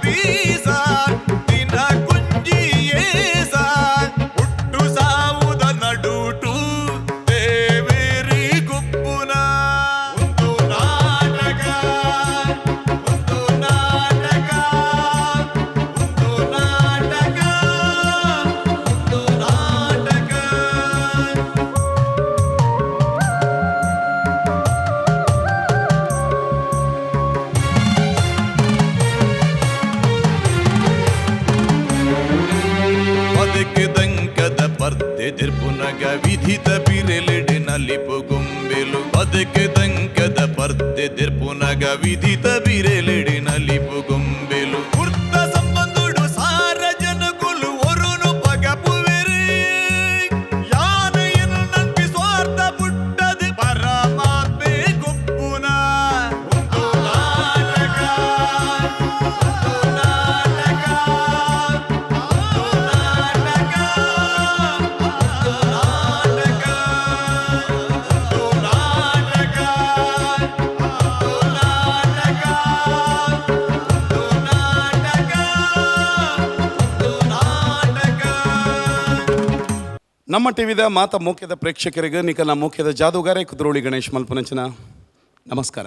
ಪರದೀಸ ದಿನ ಕುಂಜಿ ಏಸ ಹುಟ್ಟು ಸಾವುದ ನಡುಟು ದೇವೇರಿ ಗುಪ್ಪುನ ಒಂದು ನಾಟಕ ಒಂದು ನಾಟಕ ಒಂದು ನಾಟಕ ಒಂದು ನಾಟಕ. ಬದುಕಿದಂಕದ ಪರ್ದೆ ದಿರ್ಪುನಗ ವಿಧಿತ ಬಿರೆಲೆಡೆ ನಲಿಪು ಗೊಂಬೆಲು. ಬದುಕಿದಂಕದ ಪರ್ದೆ ದಿರ್ಪುನಗ ವಿಧಿತ ಬಿರೆಲೆಡೆ ನಲಿಪು ಗೊಂಬೆಲು. ಕುರ್ತ ಸಂಬಂಧುಡು ಸಾರ ಜನಕುಲು ಒರುನು ಪಗಪುವೆರೆ. ಯಾನ ಎನ್ನು ನಂಬಿ ಸ್ವಾರ್ಥ ಪುಟ್ಟದು ಪರಮಾತ್ಮೆ ಗುಪ್ಪುನ. ಒಂದು ನಾಟಕ ಒಂದು ನಾಟಕ ಒಂದು ನಾಟಕ ಒಂದು ನಾಟಕ ಒಂದು ನಾಟಕ ಒಂದು ನಾಟಕ ಒಂದು ನಾಟಕ ಒಂದು ನಾಟಕ. ನಮ್ಮ ಟಿವಿದ ಮಾತ ಮೋಕ್ಯದ ಪ್ರೇಕ್ಷಕರಿಗೆ ನಿಕಲ ಮೋಕ್ಯದ ಜಾದೂಗಾರೆ ಕುದ್ರೋಳಿ ಗಣೇಶ್ ಮಲ್ಪನಂಚಿನ ನಮಸ್ಕಾರ.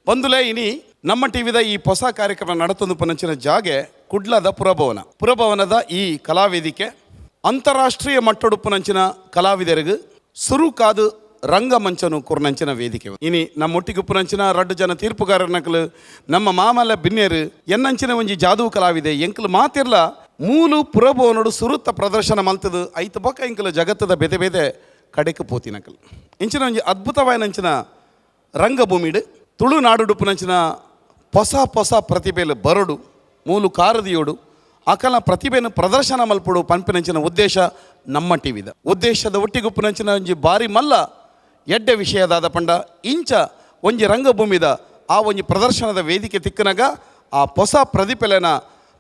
ಬಂದುಲೆ ಇನಿ ನಮ್ಮ ಟಿವಿದ ಈ ಹೊಸ ಕಾರ್ಯಕ್ರಮ ನಡತೊಂದು ಪನಂಚಿನ ಜಾಗೆ ಕುಡ್ಲದ ಪುರಭವನ. ಪುರಭವನದ ಈ ಕಲಾವೇದಿಕೆ ಅಂತಾರಾಷ್ಟ್ರೀಯ ಮಟ್ಟೊಡುಪ್ಪುನಂಚಿನ ಕಲಾವಿದರಿಗೆ ಸುರುಕಾದು ರಂಗಮಂಚನು ಕುರ್ನಂಚಿನ ವೇದಿಕೆ. ಇನಿ ನಮ್ಮೊಟ್ಟಿಗೆ ಉಪ್ಪುನಂಚಿನ ರಡ್ಡು ಜನ ತೀರ್ಪುಗಾರನಕಲು ನಮ್ಮ ಮಾಮಲ್ಲ ಬಿನ್ನೇರು ಎನ್ನಂಚಿನ ಒಂಜಿ ಜಾದೂ ಕಲಾವಿದೆ ಎಂಕಲು ಮಾತಿರ್ಲ ಮೂಲು ಪುರಭವನಡು ಸುರುತ್ತ ಪ್ರದರ್ಶನ ಮಲ್ತದು ಐತ ಬೊಕ್ಕ ಎಂಕಲು ಜಗತ್ತದ ಬೇತೆ ಬೇತೆ ಕಡೆಕ್ ಪೋತಿನಕಲು ಇಂಚಿನ ಒಂಜಿ ಅದ್ಭುತವಾಯಿನಂಚಿನ ರಂಗಭೂಮಿಡು ತುಳುನಾಡುಡುಪ್ಪುನಂಚಿನ ಹೊಸ ಹೊಸ ಪ್ರತಿಭೆಲು ಬರಡು ಮೂಲು ಕಾರದಿಯೋಡು ಅಕಲ ಪ್ರತಿಭೆಯನ್ನು ಪ್ರದರ್ಶನ ಮಲ್ಪಡು ಪನ್ಪಿನಂಚಿನ ಉದ್ದೇಶ ನಮ್ಮ ಟಿವಿದ ಉದ್ದೇಶದ ಒಟ್ಟಿಗುಪ್ಪುನಂಚಿನ ಒಂಜಿ ಬಾರಿ ಮಲ್ಲ ಎಡ್ಡೆ ವಿಷಯದಾದ ಪಂಡ ಇಂಚ ಒಂಜಿ ರಂಗಭೂಮಿದ ಆ ಒಂಜಿ ಪ್ರದರ್ಶನದ ವೇದಿಕೆ ತಿಕ್ಕನಗ ಆ ಹೊಸ ಪ್ರತಿಭೆಲೆನ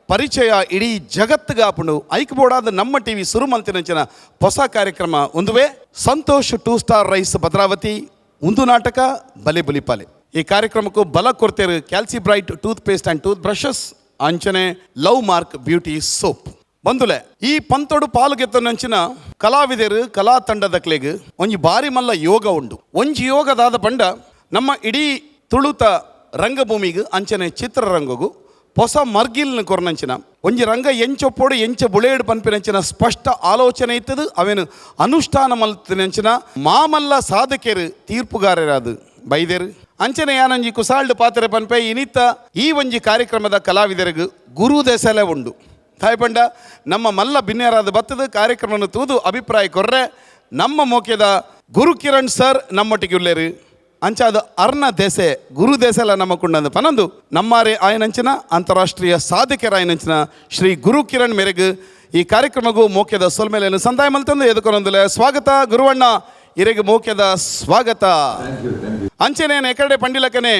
ಪರಿಚಯ ಇಡೀ ಜಗತ್ತಿಗಾಪುಂಡು. ಐಕ್ ಬೋಡಾದ ನಮ್ಮ ಟಿವಿ ಸುರು ಮಲ್ತಿನಂಚಿನ ಹೊಸ ಕಾರ್ಯಕ್ರಮ ಒಂದುವೆ Santosh two star rice Bhadravathi ಒಂದು ನಾಟಕ ಬಲೆ ಬುಲಿಪಾಲೆ. ಈ ಕಾರ್ಯಕ್ರಮಕ್ಕೂ ಬಲ ಕೊಡ್ತೇರು Calci Bright tooth paste and tooth brushes ಅಂಚನೆ ಲವ್ ಮಾರ್ಕ್ ಬ್ಯೂಟಿ ಸೋಪ್. ಬಂದುಲೆ ಈ ಪಂತೊಡು ಪಾಲುಗೆತ್ತನಂಚಿನ ಕಲಾವಿದರು ಕಲಾ ತಂಡದ ಕ್ಲೆಗ್ ಒಂಜಿ ಬಾರಿ ಮಲ್ಲ ಯೋಗ ಉಂಡು. ಒಂಜಿ ಯೋಗದಾದ ಪಂಡ ನಮ್ಮ ಇಡೀ ತುಳುತ ರಂಗಭೂಮಿಗೆ ಅಂಚನೆ ಚಿತ್ರರಂಗಗೂ ಹೊಸ ಮರ್ಗಿಲ್ನ ಕೊರ್ನಂಚಿನ ಒಂಜಿ ರಂಗ ಎಂಚೊಪ್ಪೋಡು ಎಂಚ ಬುಳೇಡು ಪನ್ಪಿನಂಚಿನ ಸ್ಪಷ್ಟ ಆಲೋಚನೆ ಇತ್ತದು ಅವೇನು ಅನುಷ್ಠಾನ ಮಲ್ತಿನಂಚಿನ ಮಾಮಲ್ಲ ಸಾಧಕೆರು ತೀರ್ಪುಗಾರರಾದು ಬೈದೇರು. ಅಂಚನೆ ಯಾನಂಜಿ ಕುಸಾಲ್ಡ್ ಪಾತ್ರೆ ಪನ್ಪೆ ಇನಿತ ಈ ಒಂಜಿ ಕಾರ್ಯಕ್ರಮದ ಕಲಾವಿದರಿಗೆ ಗುರು ದೆಸಲೆ ಉಂಡು. ತಾಯ್ಪಂಡ ನಮ್ಮ ಮಲ್ಲ ಬಿನ್ನೆರಾದ ಬತ್ತದ ಕಾರ್ಯಕ್ರಮವನ್ನು ತೂದು ಅಭಿಪ್ರಾಯ ಕೊರ್ರೆ ನಮ್ಮ ಮೋಕ್ಯದ ಗುರು ಕಿರಣ್ ಸರ್ ನಮ್ಮೊಟ್ಟಿಗೆ ಉಲ್ಲೇರು. ಅಂಚಾದ ಅರ್ಣ ದೇಸೆ ಗುರು ದೇಸೆಲ ನಮ್ಮ ಕುಂಡಂದು ಪನಂದು ನಮ್ಮಾರೆ ಆಯನಂಚಿನ ಅಂತಾರಾಷ್ಟ್ರೀಯ ಸಾಧಕರಾಯನಂಚಿನ ಶ್ರೀ ಗುರು ಕಿರಣ್ ಮೇರೆಗೆ ಈ ಕಾರ್ಯಕ್ರಮಗೂ ಮೋಕ್ಯದ ಸೊಲ್ಮೇಲೆಯನ್ನು ಸಂದಾಯ ಮಲ್ತಂದು ಎದುಕೊನೊಂದುಲೆ ಸ್ವಾಗತ ಗುರುವಣ್ಣ ಇರೆಗೆ ಮೋಕ್ಯದ ಸ್ವಾಗತ. ಅಂಚನೆ ಎಕಡೆ ಪಂಡಿಲಕನೆ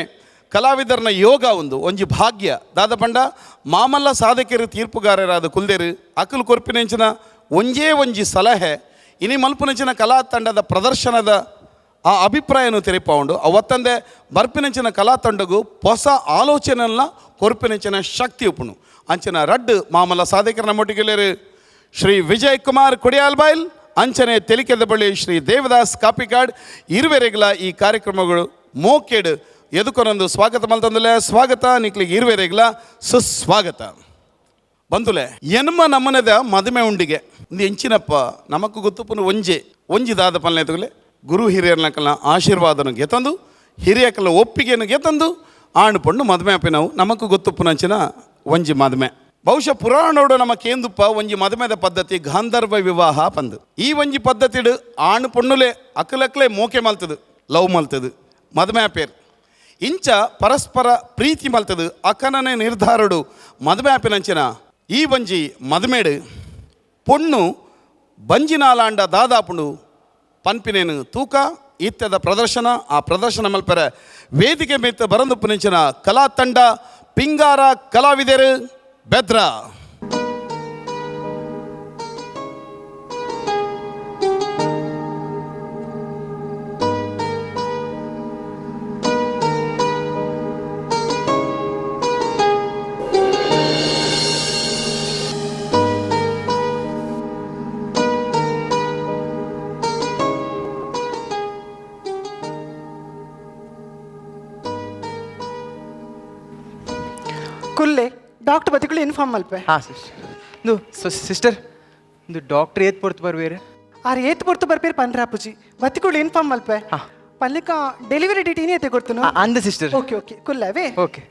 ಕಲಾವಿದರನ ಯೋಗ ಒಂದು ಒಂಜಿ ಭಾಗ್ಯ ದಾದ ಪಂಡ ಮಾಮಲ್ಲ ಸಾಧಕರು ತೀರ್ಪುಗಾರರಾದ ಕುಲ್ದೇರು ಅಕಲ್ ಕೊರ್ಪಿನಂಚಿನ ಒಂಜೇ ಒಂಜಿ ಸಲಹೆ ಇನಿ ಮಲ್ಪುನಂಚಿನ ಕಲಾ ತಂಡದ ಪ್ರದರ್ಶನದ ಆ ಅಭಿಪ್ರಾಯನು ತೆರಿಪಾವುಂಡು. ಅವತ್ತಂದೆ ಬರ್ಪಿನಂಚಿನ ಕಲಾ ತಂಡಗು ಹೊಸ ಆಲೋಚನೆಲ್ಲ ಕೊರ್ಪಿನಂಚಿನ ಶಕ್ತಿ ಉಪ್ಪುನು. ಅಂಚಿನ ರಡ್ಡು ಮಾಮಲ್ಲ ಸಾಧಕರ ನಮ್ಮೊಟ್ಟಿಗೆಲ್ಲೇರು ಶ್ರೀ ವಿಜಯ್ ಕುಮಾರ್ ಕೊಡಿಯಾಲ್ಬೈಲ್ ಅಂಚನೆ ತೆಲಿಕೆದ ಬಳಿ ಶ್ರೀ ದೇವದಾಸ್ ಕಾಪಿಕಾಡ್ ಇರುವೆರೆಗ್ಲ ಈ ಕಾರ್ಯಕ್ರಮಗಳು ಮೋಕೆಡ್ ಎದುಕೊನೊಂದು ಸ್ವಾಗತ ಮಲ್ತಂದುಲೆ ಸ್ವಾಗತ ನಿಕ್ಲಿಗೆ ಇರುವೆರೆಗ್ಲ ಸುಸ್ವಾಗತ. ಬಂದುಲೆ ಎನ್ಮ ನಮ್ಮನೆದ ಮದುಮೆ ಉಂಡಿಗೆ ಒಂದು ಎಂಚಿನಪ್ಪ ನಮಕ್ ಗೊತ್ತುಪುನು ಒಂಜೆ ಒಂಜಿ ದಾದ ಪಲ್ಲೆ ತಗುಲೆ ಗುರು ಹಿರಿಯರ್ನಕಲ್ನ ಆಶೀರ್ವಾದನು ಗೆತಂದು ಹಿರಿಯಕಲ್ನ ಒಪ್ಪಿಗೆಯನ್ನು ಗೆತಂದು ಆಣು ಪಣ್ಣು ಮದುವೆ ಅಪ್ಪಿನವು ನಮಕ್ ಗೊತ್ತುಪ್ಪುನಂಚಿನ ಒಂಜಿ ಮದುವೆ. ಬಹುಶಃ ಪುರಾಣೋಡು ನಮ್ಮ ಕೇಂದುಪ್ಪ ಒಂಜಿ ಮದುಮೆದ ಪದ್ಧತಿ ಗಾಂಧರ್ವ ವಿವಾಹ ಪಂದು. ಈ ಒಂಜಿ ಪದ್ಧತಿಡು ಆಣು ಪೊಣ್ಣುಲೆ ಅಕ್ಕಲಕ್ಲೆ ಮೋಕೆ ಮಲ್ತದು ಲವ್ ಮಲ್ತದು ಮದುವೆ ಪೇರ್ ಇಂಚ ಪರಸ್ಪರ ಪ್ರೀತಿ ಮಲ್ತದು ಅಕ್ಕನನೆ ನಿರ್ಧಾರಡು ಮದುವೆ ಆಪಿನಂಚಿನ ಈ ಒಂಜಿ ಮದುಮೆಡು ಪೊಣ್ಣು ಬಂಜಿನಾಲಾಂಡ ದಾದಾಪುಂಡು ಪನ್ಪಿನೇನು ತೂಕ ಇತ್ಯದ ಪ್ರದರ್ಶನ ಆ ಪ್ರದರ್ಶನ ಮಲ್ಪೆರೆ ವೇದಿಕೆ ಮೇತ್ತ ಬರಂದು ಪುನಿಂಚಿನ ಕಲಾ ತಂಡ ಪಿಂಗಾರ ಕಲಾವಿದರು ಬೆದ್ರ. Doctor ಬತಿಕುಲು inform ಮಲ್ಪೆ. ಹಾಂ ಸಿಸ್ಟರ್. ಸಿಸ್ಟರ್, ಇಂದು ಡಾಕ್ಟರ್ ಏತ್ ಪೊರ್ತು ಬರ್ವೇರು? ಆರ್ ಏತ್ ಪೊರ್ತು ಬರ್ಪೇರು ಪನ್ರ ಅಪ್ಪುಜಿ, ಬತ್ತಿಕುಲು ಇನ್ಫಾರ್ಮ್ ಮಲ್ಪೆ. ಪನ್ಲಿಕ್ಕ ಡೆಲಿವರಿ ಡೇಟ್ ಏನೇ ಕೊಡ್ತನು. ಅಂದ sister. Okay okay, ಕುಲ್ಲವೇ. Okay.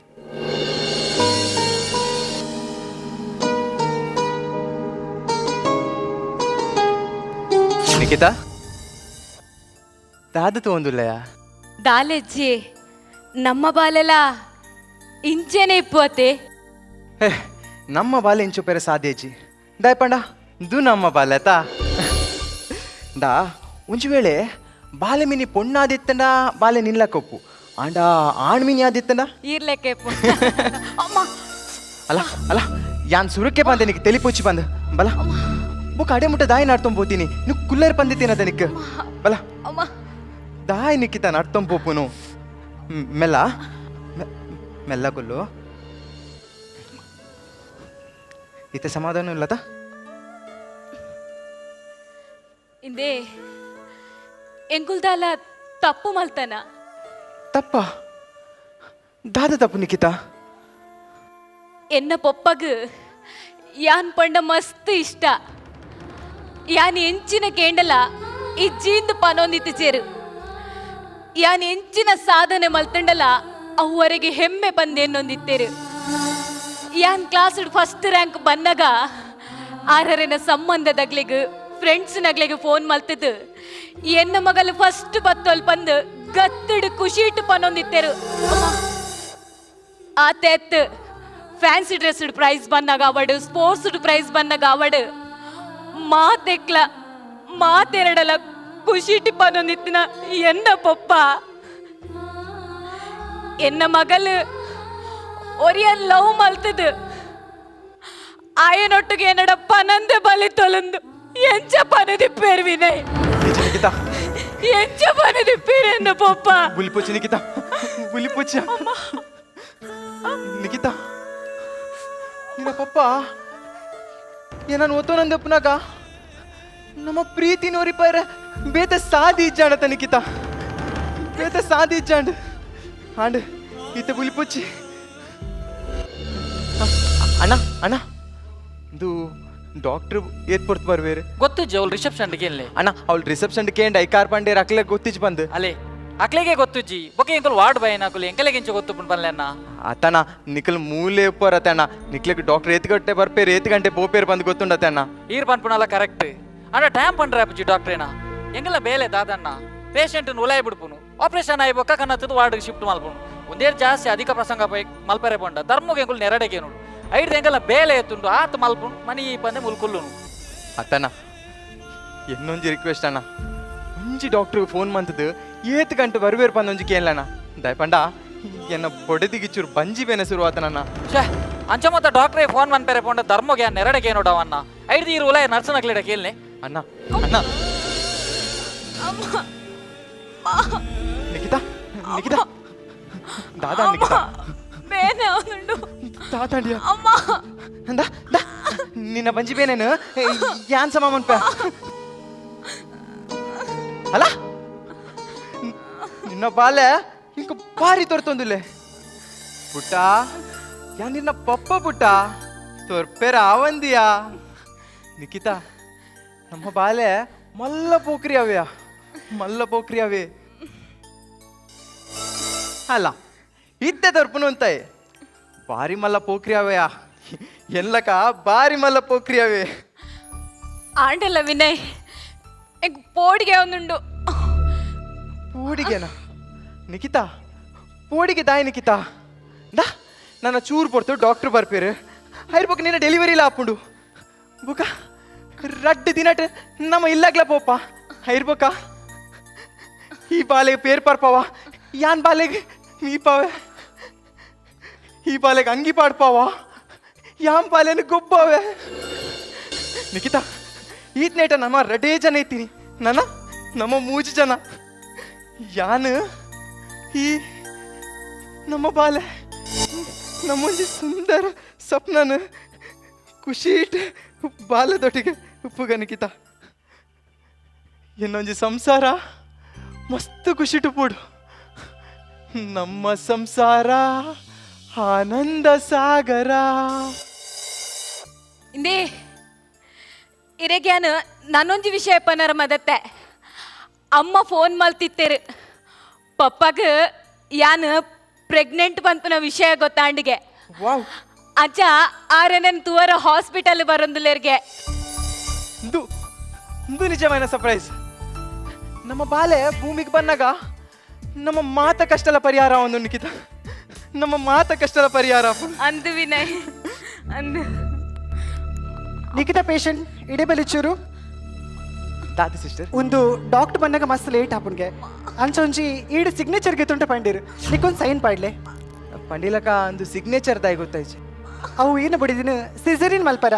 Nikhita, ದಾದ ತಗೊಂದುಲ್ಲಯ? ದಾಲೆಜ್ಜಿ, ನಮ್ಮ ಬಾಲೆಲ ಇಂಚೆನೆ ಇಪ್ಪುವತೆ. ಹೇ, ನಮ್ಮ ಬಾಲೆ ಇಂಚು ಪೇರೆ ಸಾಧ್ಯಜ್ಜಿ ದಾಯ್ ಪಂಡ ದು ನಮ್ಮ ಬಾಲೆ ತಾ ದಾ. ಒಂಜಿ ವೇಳೆ ಬಾಲೆ ಮಿನಿ ಪೊಣ್ಣಾದಿತ್ತಂಡ ಬಾಲೆ ನಿಲ್ಲಕೊಪ್ಪು, ಆಂಡ ಆಣ್ ಮಿನಿ ಆದಿತ್ತಂಡ ಈರ್ಲೆಕ್ಕೆ ಅಮ್ಮ. ಅಲ್ಲ ಅಲ್ಲ, ಯಾನ್ ಸುರುಕ್ಕೆ ಬಂದೆ ನಿಕ್ ತೆಲಿಪೊಚ್ಚಿ ಬಂದ ಬಲ ಬೊಕ್ಕ ಅಡೆ ಮುಟ್ಟ ದಾಯಿ ನಾಡ್ತೊಂಬೋತೀನಿ. ನೀವು ಕುಲ್ಲರ್ ಪಂದಿತ್ತೀನದ ನಿಕ್ ಬಲ. ಅಮ್ಮ. ದಾಯಿ ನಿಕ್ಕಿತ ನಡ್ತೊಂಪೋಪುನು? ಮೆಲ್ಲ ಮೆಲ್ಲ ಕೊಲ್ಲು. ಇತ್ತೆ ಸಮಾಧಾನ ಇಲ್ಲತ? ಇಂದೇ ಎಂಕುಲ್ದಾಲ ತಪ್ಪು ಮಲ್ತನ? ತಪ್ಪ? ದಾದ ತಪ್ಪು ನಿಖಿತಾ? ಎನ್ನ ಪೊಪ್ಪಗ್ ಯಾನ್ ಪಂಡ ಮಸ್ತ್ ಇಷ್ಟ. ಯಾನ್ ಎಂಚಿನ ಕೇಂಡಲ ಇಜ್ಜೀಂದು ಪನೊಂದಿತ್ತು ಚೇರು. ಯಾನ್ ಎಂಚಿನ ಸಾಧನೆ ಮಲ್ತಂಡಲ ಅವ್ವರೆಗೆ ಹೆಮ್ಮೆ ಪಂದೇನೊಂದಿತ್ತೇರು. ಯಾನ್ class first rank ಬಂದಾಗ ಆರರೆನ ಸಂಬಂಧದಗ್ಲಿಗ್ ಫ್ರೆಂಡ್ಸ್ನಗ್ಲಿಗೆ ಫೋನ್ ಮಲ್ತದ್ದು ಎನ್ನ ಮಗಲು ಫಸ್ಟ್ ಬತ್ತೋಲ್ ಪಂದು ಗತ್ತಿಡು ಖುಷಿ ಇಟ್ಟು ಪನೊಂದಿತ್ತೇರು. ಆತೆತ್ fancy dress prize ಬಂದಾಗ award, sports prize ಬಂದಾಗ ಅವಾರ್ಡ್, ಮಾತೆಕ್ಲ ಮಾತೆರಡಲ ಖುಷಿ ಪನೊಂದಿತ್ತಿನ ಎನ್ನ ಪೊಪ್ಪ ಎನ್ನ ಮಗಲು ಒರಿಯನ್ ಲವ್ ಮಲ್ತದು ಆಯನೊಟ್ಟಿಗೆ ಎನ್ನಡ ಪನಂದೆ ಬಲಿ ತೊಲಂದು ಎಂಚ ಪನದಿಪ್ಪೇರು ವಿನಯ್? ನಿಜ ನಿಖಿತಾ. ಎಂಚ ಪನದಿಪ್ಪೇರು ಎನ್ನ ಪೊಪ್ಪ? ಬುಲಿಪೊಚ್ಚಿ ನಿಖಿತಾ, ಬುಲಿಪೊಚ್ಚಿ ನಿಖಿತಾ. ನಿನ್ನ ಪಪ್ಪ ಏನನ್ ಒತ್ತೋನಂದಪ್ಪನಾಗ ನಮ್ಮ ಪ್ರೀತಿ ನೋರಿಪಾರ ಬೇತ ಸಾದಿ ಇಜ್ಜಾಂಡತ ನಿಖಿತಾ, ಬೇತ ಸಾದಿ ಇಜ್ಜಾಂಡ್. ಆಂಡ್ ಈತ ಬುಲಿಪೊಚ್ಚಿ. ಅಣ್ಣ ಅಣ್ಣ, ಇದು ಡಾಕ್ಟ್ರ್ ಏತ್ ಪೊರ್ತು ಬರ್ವೇರು? ಗೊತ್ತಿಜ್ಜಿ, ಅವಳು ರಿಸೆಪ್ಷನ್ ಕೇಳಲಿ. ಅಣ್ಣ, ಅವಳು ರಿಸೆಪ್ಷನ್ ಕೇಂಡ್ ಐಕಾರ್ ಪಾಂಡೆ ಅಕ್ಲೆ ಗೊತ್ತಿಜ್ ಬಂದು. ಅಲೆ, ಅಕ್ಲೆಗೆ ಗೊತ್ತುಜ್ಜಿ. ಬೊಕೆ ಎಂಕಲ್ ವಾರ್ಡ್ ಬಾಯ್ ನಾಕುಲು, ಎಂಕಲೆಗೆ ಇಂಚ ಗೊತ್ತು ಬನ್ಲೆ ಅಣ್ಣ? ಆತನ ನಿಖಲ್ ಮೂಲೆ ಉಪ್ಪರ ಅಣ್ಣ. ನಿಕ್ಲೆಗ್ ಡಾಕ್ಟರ್ ಏತ್ ಗಂಟೆ ಬರ್ಪೇರು, ಏತ್ ಗಂಟೆ ಪೋಪೇರು ಬಂದು ಗೊತ್ತುಂಡತೆ ಅಣ್ಣ. ಈರ್ ಪನ್ಪುನಲ್ಲ ಕರೆಕ್ಟ್ ಅಣ್ಣ. ಟೈಮ್ ಪಂಡ್ರೆ ಅಪ್ಪುಜಿ ಡಾಕ್ಟ್ರೇನ. ಎಂಗಲ ಬೇಲೆ ದಾದಣ್ಣ? ಪೇಷಂಟ್ ಉಲಾಯ್ ಬಿಡ್ಪುನು, ಆಪರೇಷನ್ ಆಯಿ ಬೊಕ್ಕ ಕನ್ನತ್ತದ ವಾರ್ಡ್ ಶಿಫ್ಟ್ ಮಲ್ಪುನು. ಒಂದೇ ಜಾಸ್ತಿ ಅಧಿಕ ಪ್ರಸಂಗ ಪೈ ಮಲ್ಪರೆ ಪಂಡ ಧರ್ಮಗೆ ಎಂಕುಲು ನೆರಡೆಗೆ ನೋಡು. ಐಡ್ದು ಎಂಕಲ ಬೇಲೆ ಎತ್ತುಂಡು ಆತ ಮಲ್ಪುನು, ಮನಿ ಈ ಪಂದೆ ಮುಲ್ಕುಲ್ಲುನು. ಅತನ ಇನ್ನೊಂಜಿ ರಿಕ್ವೆಸ್ಟ್ ಅಣ್ಣ. ಒಂಜಿ ಡಾಕ್ಟ್ರಿಗೆ ಫೋನ್ ಮಂತದ್ದು ಏತ್ ಗಂಟೆ ಬರ್ಬೇರು ಬಂದು ಒಂಜಿ ಕೇಳಣ್ಣ ದಯಪಂಡ. ಎನ್ನ ಬೊಡೆದಿಗಿಚ್ಚೂರು ಬಂಜಿ ಬೇನೆ ಶುರು ಆತನಣ್ಣ. ಛೇ, ಅಂಚ ಮತ್ತ ಡಾಕ್ಟ್ರೇ ಫೋನ್ ಮನ್ಪೆರೆ ಪಂಡ ಧರ್ಮಗೆ ನೆರಡೆಗೆ ನೋಡವನ್ನ. ಐಡ್ದು ಈರ್ ಉಲಾಯ್ ನರ್ಸನಕ್ಲಿಡ ಕೇಳನೆ. ಅಣ್ಣ ಅಣ್ಣ. ನಿಖಿತಾ ನಿಖಿತಾ, ದಾದಾ ನಿಖಿತಾ. ಬೇನೆ ಅವನುಂಡು. ತಾತಾಂಡಿಯ. ಅಮ್ಮ. ಅಂದ ದಾ ನಿನ್ನ ಬಂಜಿ ಬೇನೇನು ಯಾನ್ ಸಮ ಮನ್ಪ ಅಲ್ಲ. ನಿನ್ನ ಬಾಲೆ ಇಂಕ ಬಾರಿ ತೋರ್ತೊಂದಿಲ್ಲೆ ಪುಟ್ಟ. ಯಾ ನಿನ್ನ ಪಪ್ಪ ಪುಟ್ಟ ತೋರ್ಪೆರ ಆವಂದಿಯಾ. ನಿಖಿತಾ, ನಮ್ಮ ಬಾಲೆ ಮಲ್ಲ ಪೋಖ್ರಿ ಅವ್ಯಾ, ಮಲ್ಲ ಪೋಖ್ರಿ ಅವೇ. ಅಲ್ಲ, ಇದ್ದೆ ತರ್ಪುನು ಅಂತಾಯ್. ಬಾರಿ ಮಲ್ಲ ಪೋಖ್ರಿ ಅವಯಾ ಎಲ್ಲಕ, ಬಾರಿ ಮಲ್ಲ ಪೋಖ್ರಿ ಅವೇ. ಆಂಡಲ್ಲ ವಿನಯ್, ಎಂಕ್ ಪೋಡಿಗೆ ಅವನುಂಡು. ಪೋಡಿಗೆನಾ ನಿಖಿತಾ? ಪೋಡಿಗೆ ದಾಯ್ ನಿಖಿತಾ? ದಾ ನನ್ನ ಚೂರು ಪೊರ್ತು ಡಾಕ್ಟ್ರ್ ಬರ್ಪೇರು. ಐರ್ಬೊಕ್ಕ ನಿನ್ನ ಡೆಲಿವರಿ ಇಲ್ಲ ಆಪುಂಡು. ಬುಕ ರಡ್ಡು ದಿನಟ್ ನಮ್ಮ ಇಲ್ಲಾಗ್ಲ ಪೋಪ. ಐರ್ಬೊಕ್ಕ ಈ ಬಾಲೆಗೆ ಪೇರ್ ಪರ್ಪವ, ಯಾನ್ ಬಾಲೆಗೆ ಮೀಪಾವೆ. ಈ ಬಾಲೆಗೆ ಅಂಗಿ ಪಾಡ್ಪಾವ, ಯಾನ್ ಬಾಲೆನ ಗೊಬ್ಬಾವೆ. ನಿಖಿತಾ, ಈತ್ ನೇಟ ನಮ್ಮ ರಡೇ ಜನ ಐತೀನಿ ನನ್ನ ನಮ್ಮ ಮೂಜಿ ಜನ. ಯಾನ್ ಈ ನಮ್ಮ ಬಾಲೆ ನಮ್ಮೊಂಜಿ ಸುಂದರ ಸ್ವಪ್ನನ ಖುಷಿ ಇಟ್ಟು ಬಾಲೆದೊಟ್ಟಿಗೆ ಉಪ್ಪುಗ ನಿಖಿತಾ. ಇನ್ನೊಂಜಿ ಸಂಸಾರ ಮಸ್ತ್ ಖುಷಿಟು ಪೋಡು. ನಮ್ಮ ಸಂಸಾರ ಆನಂದ ಸಾಗರ. ಇಂದೇ ಇರೆಗ್ಯಾನ ನಾನೊಂಜಿ ವಿಷಯ ಪನರ ಮದತ್ತೆ. ಅಮ್ಮ ಫೋನ್ ಮಲ್ತಿತ್ತೇರು, ಪಪ್ಪಗ ಯಾನ್ ಪ್ರೆಗ್ನೆಂಟ್ ಪನ್ಪುನ ವಿಷಯ ಗೊತ್ತಾಂಡಿಗೆ. ವಾವ್. ಅಜ್ಜ ಆರೆನನ್ ತುವರ ಹಾಸ್ಪಿಟಲ್ ಬರೊಂದುಲೇರ್ಗೆ. ಇಂದು ಇಂದು ನಿಜమైన ಸರ್ಪ್ರೈಸ್. ನಮ್ಮ ಬಾಲೆ ಭೂಮಿಗೆ ಬಂದಾಗ ನಮ್ಮ ಮಾತ ಕಷ್ಟಲ ಪರಿಹಾರ ಒಂದು ನಿಖಿತ, ನಮ್ಮ ಮಾತ ಕಷ್ಟಲ ಪರಿಹಾರ. ಅಂದು ವಿನಯ್ ಅಂದು. ನಿಖಿತ ಪೇಷಂಟ್ ಇಡೇ ಬಲಿಚೂರು. ದಾದಿ ಸಿಸ್ಟರ್. ಒಂದು ಡಾಕ್ಟರ್ ಬಂದಾಗ ಮಸ್ತ್ ಲೇಟ್ ಆಪುನ್ಗೆ ಅಂಚ ಒಂಜಿ ಈಡು ಸಿಗ್ನೇಚರ್ಗೆ ತುಂಟ ಪಂಡಿರು, ನಿಕ್ಕೊಂದು ಸೈನ್ ಪಾಡ್ಲೆ. ಪಂಡಿಲಕ ಒಂದು ಸಿಗ್ನೇಚರ್ ದಾಯಿ ಗೊತ್ತಾಯ್ತು. ಅವು ಏನು ಬಡಿದಿನ ಸಿಸರಿನ್ ಮಲ್ಪರ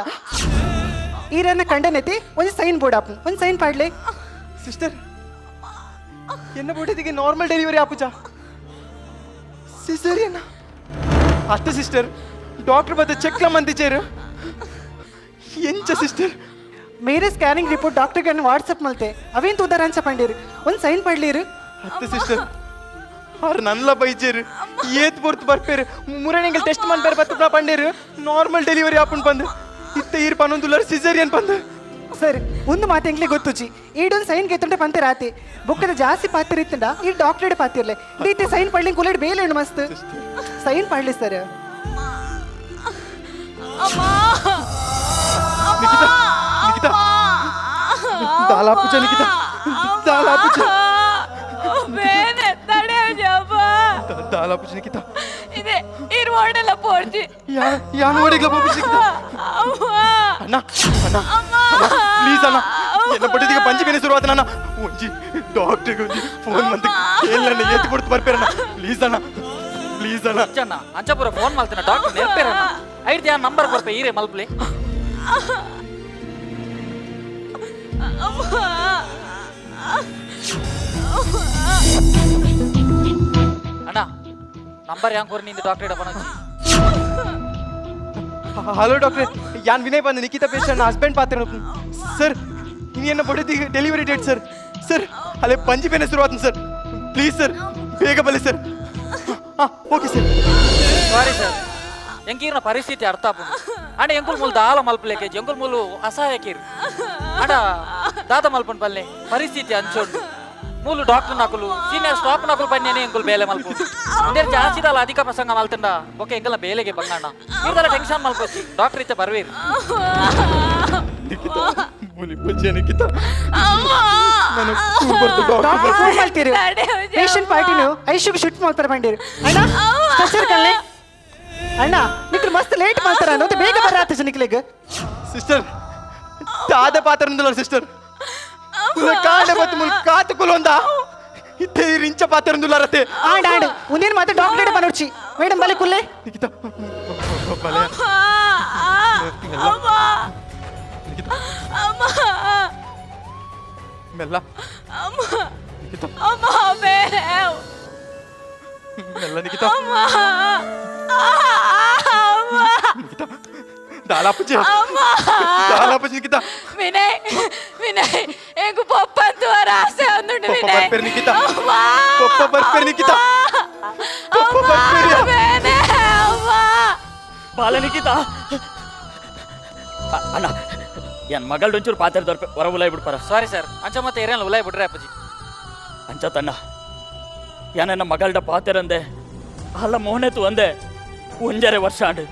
ಈರನ್ನ ಕಂಡನೆತಿ ಒಂಜಿ ಸೈನ್ ಬೋರ್ಡ್ ಆಪುನ್, ಒಂದು ಸೈನ್ ಪಾಡ್ಲೆ. ಸಿಸ್ಟರ್, ಎನ್ನ ಬೋಟಿದಿಗೆ ನಾರ್ಮಲ್ ಡೆಲಿವರಿ ಆಪುಜ, ಸಿಸೇರಿಯನ್ ಅತ್ತೆ ಸಿಸ್ಟರ್. ಡಾಕ್ಟರ್ ಬತ್ತ ಚೆಕ್ಲ ಮಂದಿಚೇರು ಎಂಚ ಸಿಸ್ಟರ್? ಮೇರೆ ಸ್ಕ್ಯಾನಿಂಗ್ ರಿಪೋರ್ಟ್ ಡಾಕ್ಟರ್ಗೆ ವಾಟ್ಸಪ್ ಮಲ್ತೆ, ಅವೇನ್ ತೂದಾರ ಅಂಚ ಪಂಡಿರು, ಒಂದು ಸೈನ್ ಪಾಡ್ಲಿರು. ಅತ್ತೆ ಸಿಸ್ಟರ್, ಆರು ನನ್ಲ ಬೈಚೇರು ಏತ್ ಪೊರ್ತು ಬರ್ಪೇರು ಮುರಣೆಂಗಲ್ ಟೆಸ್ಟ್ ಮನ್ಪೇರು ಬತ್ತ ಪಂಡೇರು ನಾರ್ಮಲ್ ಡೆಲಿವರಿ ಆಪುನ್ ಬಂದು ಇತ್ತ ಈರ್ ಪನ್ನೊಂದುಲ್ಲರ್ ಸಿಸೇರಿಯನ್ ಬಂದು. ಸರ್, ಒಂದು ಮಾತು ಎಂಗ್ಲಿ ಗೊತ್ತುಜಿ, ಈಡೊಂದು ಸೈನ್ ಗೆತ್ತುಂಟೆ ಪಂತೆ ರಾತಿ ಬುಕ್ಕದ ಜಾಸ್ತಿ ಪಾತಿರ್ ಇತ್ತಂಡ ಈ ಡಾಕ್ಟರ್ ಪಾತಿರ್ಲೆ ದೀತಿ ಸೈನ್ ಪಡ್ಲಿಂಗ್ ಕುಲೇಡ್ ಬೇಲೆ ಉಂಡು ಮಸ್ತ್ ಸೈನ್ ಪಡ್ಲಿ ಸರ್. ಅಮ್ಮ. ನಿಖಿತಾ, ನಿಖಿತಾ. ದಾಲಾಪುಜ ನಿಖಿತಾ, ದಾಲಾಪುಜ. ಬೇನೆ ತಡೆಯಪ್ಪ. ದಾಲಾಪುಜ ನಿಖಿತಾ. ಇದೆ ಇರ್ ಓಡಲ್ಲ ಪೋರ್ಜಿ. ಯಾ ಯಾನು ಓಡಿಗ್ಲ ಬಾಬು ನಿಖಿತಾ. ಅಮ್ಮ. ಅಣ್ಣ ಅಣ್ಣ, ಪ್ಲೀಸ್ ಅಣ್ಣ, ಎನ್ನ ಪಟ್ಟಿದಿಗೆ ಪಂಚಿ ಬೇನೆ ಶುರುವಾತ ಅಣ್ಣ. ಒಂಜಿ ಡಾಕ್ಟರ್ಗೆ ಒಂಜಿ ಫೋನ್ ಮಂತ್ ಕೇಳಣ್ಣ, ಏತ್ ಕೊಡ್ತು ಬರ್ಪೇರಣ್ಣ, ಪ್ಲೀಸ್ ಅಣ್ಣ, ಪ್ಲೀಸ್ ಅಣ್ಣ. ಅಂಚಣ್ಣ ಅಂಚಪುರ ಫೋನ್ ಮಲ್ತಿನ ಡಾಕ್ಟರ್ ನೆರ್ಪೇರಣ್ಣ. ಐದು ಯಾನ್ ನಂಬರ್ ಕೊರ್ಪೆ, ಈರೆ ಮಲ್ಪ್ಲೆ. ಅಣ್ಣ, ನಂಬರ್ ಯಾಂಗ್ ಕೊರ್ ನಿಂದು ಡಾಕ್ಟರ್ ಇಡಪನ. ಹಲೋ ಡಾಕ್ಟ್ರೆ, ಯಾನ್ ವಿನಯ್ ಬಂದ ನಿಖಿತಾ ಪೇಷಂಟ್ ಹಸ್ಬೆಂಡ್ ಪಾತ್ರ ಸರ್. ಇನ್ನೇನು ಬಡಿದಿಗೆ ಡೆಲಿವರಿ ಡೇಟ್ ಸರ್. ಸರ್, ಅಲ್ಲೇ ಪಂಜಿ ಬೇನೆ ಶುರುವಾತ ಸರ್, ಪ್ಲೀಸ್ ಸರ್, ಬೇಗ ಬಲ್ಲಿ ಸರ್. ಹಾಂ, ಓಕೆ ಸರ್. ಸಾರಿ ಸರ್, ಎಂಕೀರ್ನ ಪರಿಸ್ಥಿತಿ ಅರ್ಥ ಆಪುಂಡು. ಅಂಡ ಎಂಕುಲ್ ಮೂಲು ದಾಲ ಮಲ್ಪಲೇಕೆ, ಎಂಕುಲ್ ಮೂಲು ಅಸಹಾಯಕೀರ್. ಅಂಡ ದಾದ ಮಲ್ಪಂಡ್ ಪಲ್ಲೆ, ಪರಿಸ್ಥಿತಿ ಅಂಚೊಂಡು. ಮೂಲು ಡಾಕ್ಟರ್ ನಕಲು ಸೀನಿಯರ್ ಸ್ಟಾಫ್ ನಕಲು ಪನ್ನೇನೆ ಎಂಕುಲ್ ಬೇಲೆ ಮಲ್ಪು. ಅಂದೇರ್ ಜಾಸ್ತಿ ದಾಲ ಅಧಿಕ ಪ್ರಸಂಗ ಮಲ್ತಂಡ ಓಕೆ ಎಂಕಲ ಬೇಲೆಗೆ ಬಂಗಣ್ಣ. ಇರ್ದಲ್ಲ ಟೆನ್ಷನ್ ಮಲ್ಪೊಚ್ಚಿ, ಡಾಕ್ಟರ್ ಇತ್ತೆ ಬರ್ವೇರು. ನಿಖಿತಾ, ಮುಲಿ ಪಜ್ಜೆ ನಿಖಿತಾ, ನಾನು doctor. Doctor phone ಮಾಡ್ತೀರಿ, ಪೇಷಂಟ್ ಪಾರ್ಟಿನು ಐಶುಗೆ ಶೂಟ್ ಮಾಡ್ತಾರೆ ಬಂಡಿರು. ಅಣ್ಣ, ಸ್ಟ್ರೆಚರ್ ಕಲ್ಲೆ ಅಣ್ಣ. ನಿಕ್ಲು ಮಸ್ತ್ ಲೇಟ್ ಮಾಡ್ತಾರ ಅನ್ನೋದು, ಬೇಗ ಬರಾತ ನಿಕ್ಲಿಗ್. ಸಿಸ್ಟರ್, ದಾದ ಪಾತ್ರ ಸಿಸ್ಟರ್. ಮುಲ ಕಾಂಡೆ ಬತ್ತು ಮುಲ್ ಕಾತು ಕುಲೊಂದ ಇತ್ತೆ ರಿಂಚ ಪಾತ್ರ ರತೆ. ಆಂಡ್ ಆಂಡ್ ಉಂದಿನ ಮಾತ್ರ ಡಾಕ್ಟರ್ ಬನೋಡ್ಚಿ. ಮೇಡಮ್, ಬಲೆ ಕುಲ್ಲೆ. ನಿಖಿತಾ, ಬಲೆ. ಅಮ್ಮ. ನಿಖಿತಾ. ಅಮ್ಮ. ಮೆಲ್ಲ. ಅಮ್ಮ. ನಿಖಿತಾ. ಅಮ್ಮ ಬೇರೆ. ಮೆಲ್ಲ ನಿಖಿತಾ. ಅಮ್ಮ ಅಮ್ಮ. ನಿಖಿತಾ, ದಾಲಾಪುಜಿ. ಅಮ್ಮ. ದಾಲಾಪುಜಿ ನಿಖಿತಾ. ವಿನಯ್, ವಿನಯ್, ಎಂಗು ಪಪ್ಪ ಅಂತುವರ ಆಸೆ ಒಂದುಂಡು. ಪಪ್ಪ ವಿನಯ್. ಬರ್ಪೇರು ನಿಖಿತಾ. ಅಮ್ಮ. ಪಪ್ಪ ಬರ್ಪೇರು ನಿಖಿತಾ. ಪಪ್ಪ ಅಮ್ಮ, ಬರ್ಪೇರು. ಬೇನೆ, ಅಮ್ಮ. ಬಾಲ ನಿಖಿತಾ. ಅಣ್ಣ, ಏನ್ ಮಗಳ ಒಂಚೂರು ಪಾತ್ರ ದೊರ್ಪೆ ಹೊರ ಉಲಾಯ್ ಬಿಡ್ಪಾರ. ಸಾರಿ ಸರ್, ಅಂಚ ಮತ್ತೆ ಏರಿಯಲ್ ಉಲಾಯ್ ಬಿಡ್ರೆ ಅಪ್ಪಾಜಿ. ಅಂಚ ತಣ್ಣ, ಯಾನನ್ನ ಮಗಳ್ಡ ಪಾತೆರಂದೆ ಅಲ್ಲ ಮೋನೆತು ಅಂದೆ ಒಂಜರೆ ವರ್ಷ ಆಂಡ್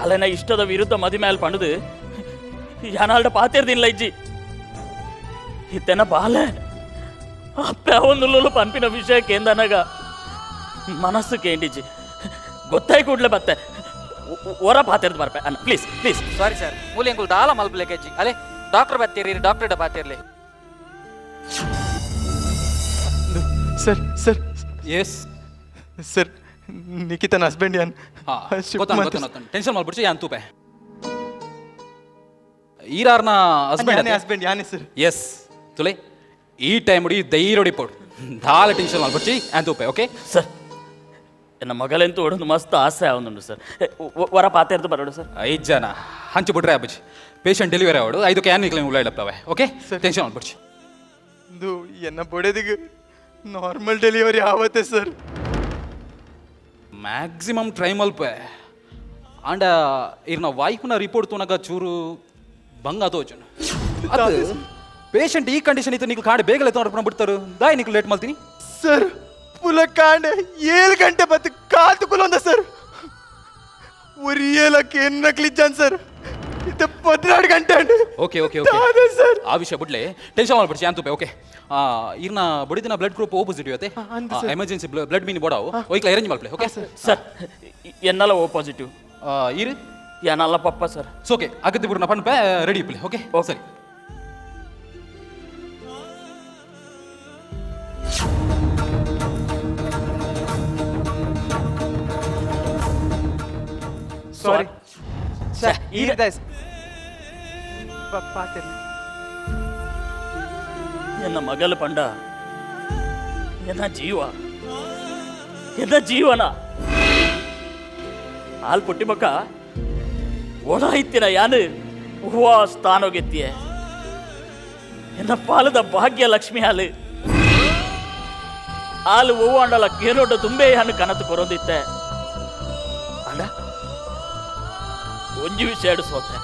ಅಲ್ಲನ ಇಷ್ಟದ ವಿರುದ್ಧ ಮದಿ ಮೇಲ್ ಪಣದು ಯಾನಾಲ್ಡ ಪಾತೆರ್ದಿಲ್ಲ ಇಜ್ಜಿ. ಇತ್ತೆನ ಬಾಲೆ ಅಪ್ಪೆ ಒಂದು ಪಂಪಿನ ವಿಷಯ ಕೇಂದನಗ ಮನಸ್ಸು ಕೇಂಡಿಜ್ಜಿ. ಗೊತ್ತಾಯ್ ಕೂಡ್ಲೆ ಬತ್ತೆ ಹೊರ ಪಾತೆರ್ದು ಬರ್ಪೆ ಅಣ್ಣ, ಪ್ಲೀಸ್ ಪ್ಲೀಸ್. ಸಾರಿ ಸರ್, ಮೂಲೆ ಎಂಕುಲ್ ದಾಲ ಮಲ್ಪಲೇಕೆ. ಅಲೆ ಡಾಕ್ಟರ್ ಬತ್ತೀರಿ, ಡಾಕ್ಟರ್ ಬಾತಿರ್ಲಿ. Sir sir. S. Sir, ನಿಖಿತನ ಹಸ್ಬೆಂಡ್ ಯಾನ್. ಹಾ, ಗೊತ್ತಾನ ಗೊತ್ತಾನ, ಟೆನ್ಷನ್ ಮಾಡ್ಬಿಡ್ಸಿ. ಯಾನ್ ತೂಪೆ ಈರಾರ್ನ ಹಸ್ಬೆಂಡ್? ಹಸ್ಬೆಂಡ್ ಯಾನೇ ಸರ್. ಎಸ್, ತುಲೆ ಈ ಟೈಮ್ ಉಡಿ ಧೈರ್ಯ ಪೋಡು, ದಾಲ ಟೆನ್ಷನ್ ಮಾಡ್ಬಿಡ್ಸಿ, ಆನ್ ತೂಪೆ, ಓಕೆ? ಸರ್, ನನ್ನ ಮಗಳೆಂತೂ ಒಡೊಂದು ಮಸ್ತ್ ಆಸೆ ಆವೊಂದುಂಡು ಸರ್. ವರ ಪಾತೆರ್ದು ಬರೋಡು ಸರ್. ಐದು ಜನ ಹಂಚು ಬಿಟ್ರೆ ಅಬ್ಬುಜಿ, ಪೇಷಂಟ್ ಡೆಲಿವರಿ ಆವಡು ಐದಕ್ಕೆ ಯಾನ್ ನಿಕ್ಲೆ ಉಳ್ಳಾಡಪ್ಲವೆ, ಓಕೆ? ಟೆನ್ಷನ್ ಮಾಡ್ಬಿಡ್ಸಿ. ಇದು ಎನ್ನ ಬೊಡೆದಿಗೆ ನಾರ್ಮಲ್ ಡೆಲಿವರಿ ಆವತ್ತೆ ಸರ್. ಮ್ಯಾಕ್ಸಿಮಮ್ ಟ್ರೈ ಮಲ್ಪೆ. ಆಂಡ ಇರ್ನ ವೈಫ್ನ ರಿಪೋರ್ಟ್ ತೂನಗ ಚೂರು ಬಂಗ ತೋಚುನು. ಅದು ಪೇಷಂಟ್ ಈ ಕಂಡೀಷನ್ ಇತ್ತು, ನಿಕ್ಲು ಕಾಡು ಬೇಗಲೆ ಎತ್ತೊಂಡು ಬಿಡ್ತಾರು. ದಾಯ್ ನಿಕ್ಲು ಲೇಟ್ ಮಲ್ತೀನಿ? ಸರ್, ಪುಲಕಾಂಡೆ 7 ಗಂಟೆ ಬತ್ತು ಕಾತು ಕುಲೊಂದ ಸರ್. ಒರಿಯಲಕ್ಕೆ ಎನ್ನಕ್ಲಿಜ್ಜಾನ್ ಸರ್. ಇದು 12 ಗಂಟೆ ಅಂಡು. ಓಕೆ ಓಕೆ ಓಕೆ ದಾದ ಸರ್? ಆ ವಿಷಯ ಬಿಡ್ಲೆ, ಟೆನ್ಷನ್ ಮಾಡ್ಬಿಡ್ಸಿ ಅಂತುಪೆ. ಓಕೆ, ಇರ್ನ ಬಡಿದಿನ ಬ್ಲಡ್ ಗ್ರೂಪ್ ಓ ಪಾಸಿಟಿವ್ ಅತ್ತೆ? ಅಂದು ಸರ್. ಎಮರ್ಜೆನ್ಸಿ ಬ್ಲಡ್ ಮೀನ್ ಬೋಡಾವು, ಒಯ್ಕ್ಲ ಅರೇಂಜ್ ಮಲ್ಪ್ಲೆ, ಓಕೆ? ಸರ್, ಎನ್ನಲ ಓ ಪಾಸಿಟಿವ್. ಇರು. ಎನ್ನಲ್ಲ ಪಪ್ಪ ಸರ್. ಓಕೆ, ಅಗತ್ಯ ಬಿಡು, ಪನ್ಪೆ ರೆಡಿ ಇಪ್ಪಲೆ. ಓಕೆ, ಸರಿ. ಸಾರಿ. ಸರ್, ಈರ್ದಾಯ್ಸ್ ಪಾತಿರ್ಲಿ. ಎನ್ನ ಮಗಲ ಪಂಡ ಎನ್ನ ಜೀವ, ಎನ್ನ ಜೀವನ. ಹಾಲು ಪುಟ್ಟಿ ಬಕ್ಕ ಒಣ ಇತ್ತಿನ ಯಾನು ಹೂವ ಸ್ಥಾನೋಗೆತ್ತಿಯೆ. ಎನ್ನ ಪಾಲದ ಭಾಗ್ಯ ಲಕ್ಷ್ಮಿ ಹಾಲು ಹಾಲು ಹೂವು ಅಂಡಲ ಕೇನೋಟ ತುಂಬೆ ಯಾನು ಕನತು ಕೊರೊಂದಿತ್ತೆ. ಅಂಡ ಒಂಜಿ ವಿಷಯ ಸೋತೆ